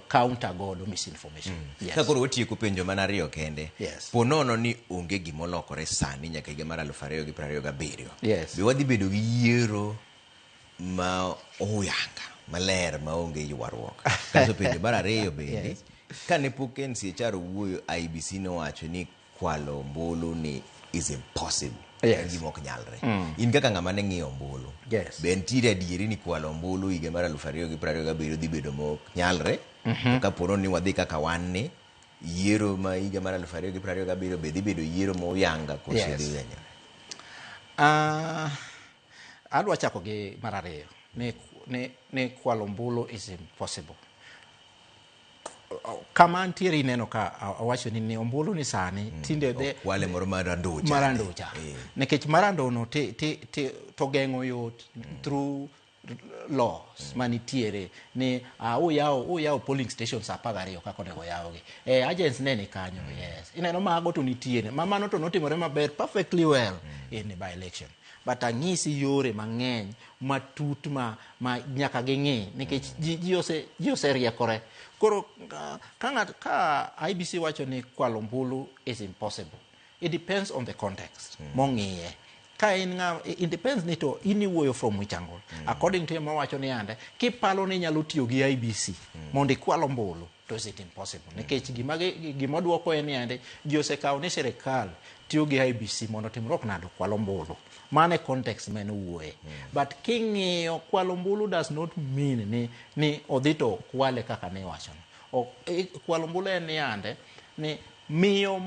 counter godo misinformation. Yes. Ka koro watieko penjo mana ariyo kende. Yes. Po nono ni onge gimolokore sani nyaka higa mar 2027. Yes. Be wadhi bedo gi yiero ma oyanga maler maonge ywaruok? Kaso penjo mar ariyo bende, kane pok NCHR owuoyo, IBC nowacho ni kwalo ombulu ni is impossible. En gima ok nyalre. In kaka ng'ama ne ng'iyo ombulu, be nitiere adieri ni kwalo ombulu higa mar 2027 dhi bedo mok nyalre? To kapo ni wadhi kaka wan ni Yiero ma higa mar 2027 be dhi bedo yiero ma oyanga koso dhi ganyore? Adwa chako gi mar ariyo ni kwalo ombulu is impossible. Kama antiere ineno ka awacho ni ombulu ni sani tinde de Kwale moro mar anducha. Mar anducha. Nikech mar andono ti to geng'o yot through laws manitiere ni uyawo polling stations 12 kaka onego yawgi. Agents ne ni kanyo, yes. Ineno mago to nitiere. Ma mano to notimore maber perfectly well in by election. But ang'isi yore mang'eny matut ma nyaka ging'i nikech ji oseriekore. Koro ka IBC wacho ni kwalo ombulu is impossible, it depends on the context mong'iye. Ka in ng'a, it depends ni to in iwuoyo from which angle. According to ema wacho ni ande, kipalo ni inyalo tiyo gi IBC mondo ikwal ombulu, to is it impossible. Nikech gima dwoko en ni ande, ji osekawo ni sirikal tiyo gi IBC mondo otimruok nade kwal ombulu. Mano e context ma en owuoye. But king'iyo kwalo ombulu does not mean ni odhi to kwale kaka ne iwachono. Kwalo ombulu en ni ande, ni miyo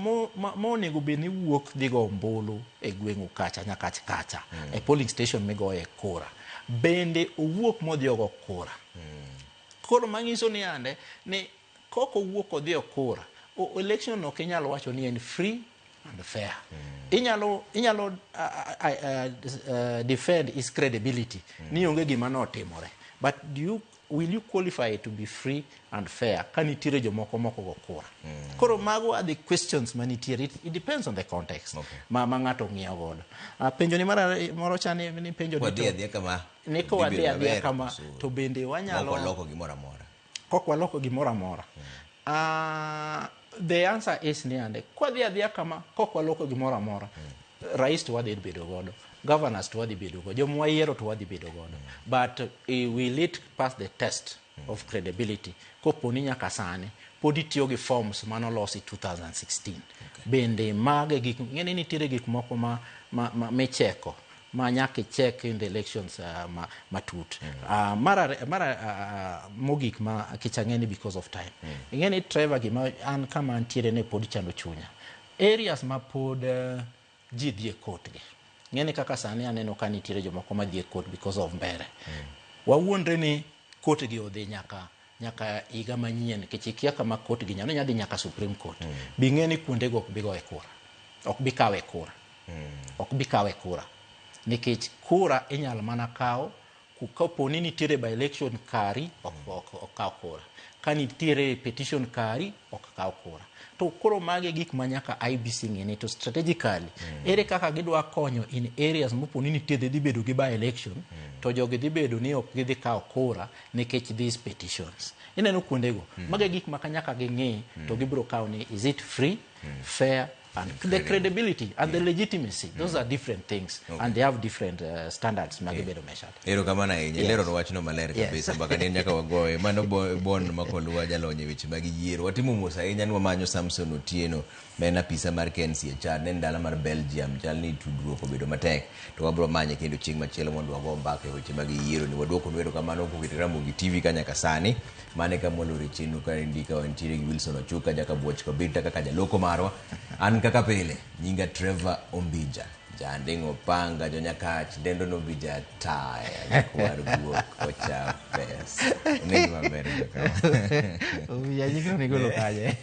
monego bed ni wuok dhi go ombulu e gweng'u kacha nyakach kacha e polling station migoye kura, bende owuok modhi ogo kura. Koro manyiso ni ande ni kok owuok odhi o kura, election ok inyalo wacho ni en free and fair. Inyalo defend his credibility ni onge gima notimore, but will you qualify to be free and fair ka nitiere jomoko moko go kura? Koro mago are the questions manitiere. It depends on the context ma ng'ato ng'iyo godo. Penjo ni moro cha ni penjo ni Wadhi adhiya kama, ni ka wadhi adhiya kama to bende wanyalo mok waloko gimoro amora. Kok waloko gimoro amora. The answer is ni ande kwadhi adhiya kama kok waloko gimoro amora, rais to wadhi bedo godo, governors to wadhi bedo godo, joma wayiero to wadhi bedo godo. But will it pass the test of credibility kopo ni nyaka sani pod itiyo gi forms manolosi 2016? Bende mage gik ng'eni nitiere gik moko ma micheko ma nyaka ichek in the elections matut. Mara mogik ma kichang'eni because of time. Ing'eni Trevor, gima an kama antiere ne pod chando chunya. Areas ma pod ji dhi e court gi. Ng'eni kaka sani aneno ka nitiere jomoko ma dhi e court because of mbere. Wawuondre ni court gi odhi nyaka higa manyien, nikech ikia kama court gi nyalo dhi nyaka Supreme Court. Bi ng'e ni kuondego ok bi goye kura. Ok bi kawe kura. Ok bi kawe kura. Nikech kura inyalo mana kawo kapo ni nitiere by election kari, ok kaw kura. Ka nitiere petition kari, ok kaw kura. To koro magi gik ma nyaka IBC ng'e ni to strategically ere kaka gidwa konyo in areas mopo ni nitie dhi bedo gi by election, to jogi dhi bedo ni ok gidhi kawo kura nikech these petitions. Ineno kuondego, magi gik ma nyaka ging'e to gibiro kawo ni is it free, fair, and the credibility and the legitimacy. Those are different things, and they have different standards magibedo measured. Erokamano ahinya. Ilero wachno maler kabisa. Mbaka ni nyaka wagoye. Mano Bon Makolwa jalony e weche mag yiero. Watimo mos ahinya ni wamanyo Samson Otieno ma en apisa mar KNCHR ne en dala mar Belgium. Chal ni tudruok obedo matek to wabro manye kendo chieng' machielo mondo wago mbaka e weche mag yiero ni. Waduoko nu erokamano kuketo Ramogi TV ka nyaka sani. Mane kama walore chenro ka ndika wantiere gi Wilson Ochuka jaka Buoch Kobita kaka jaloko marwa. An kaka pile nyinga Trevor Ombija. Janding'o panga jonyakach dendo nombija taya nyakwar guok kocha pesa. Onego maber joka. Ombija nyingno nigolo kanye?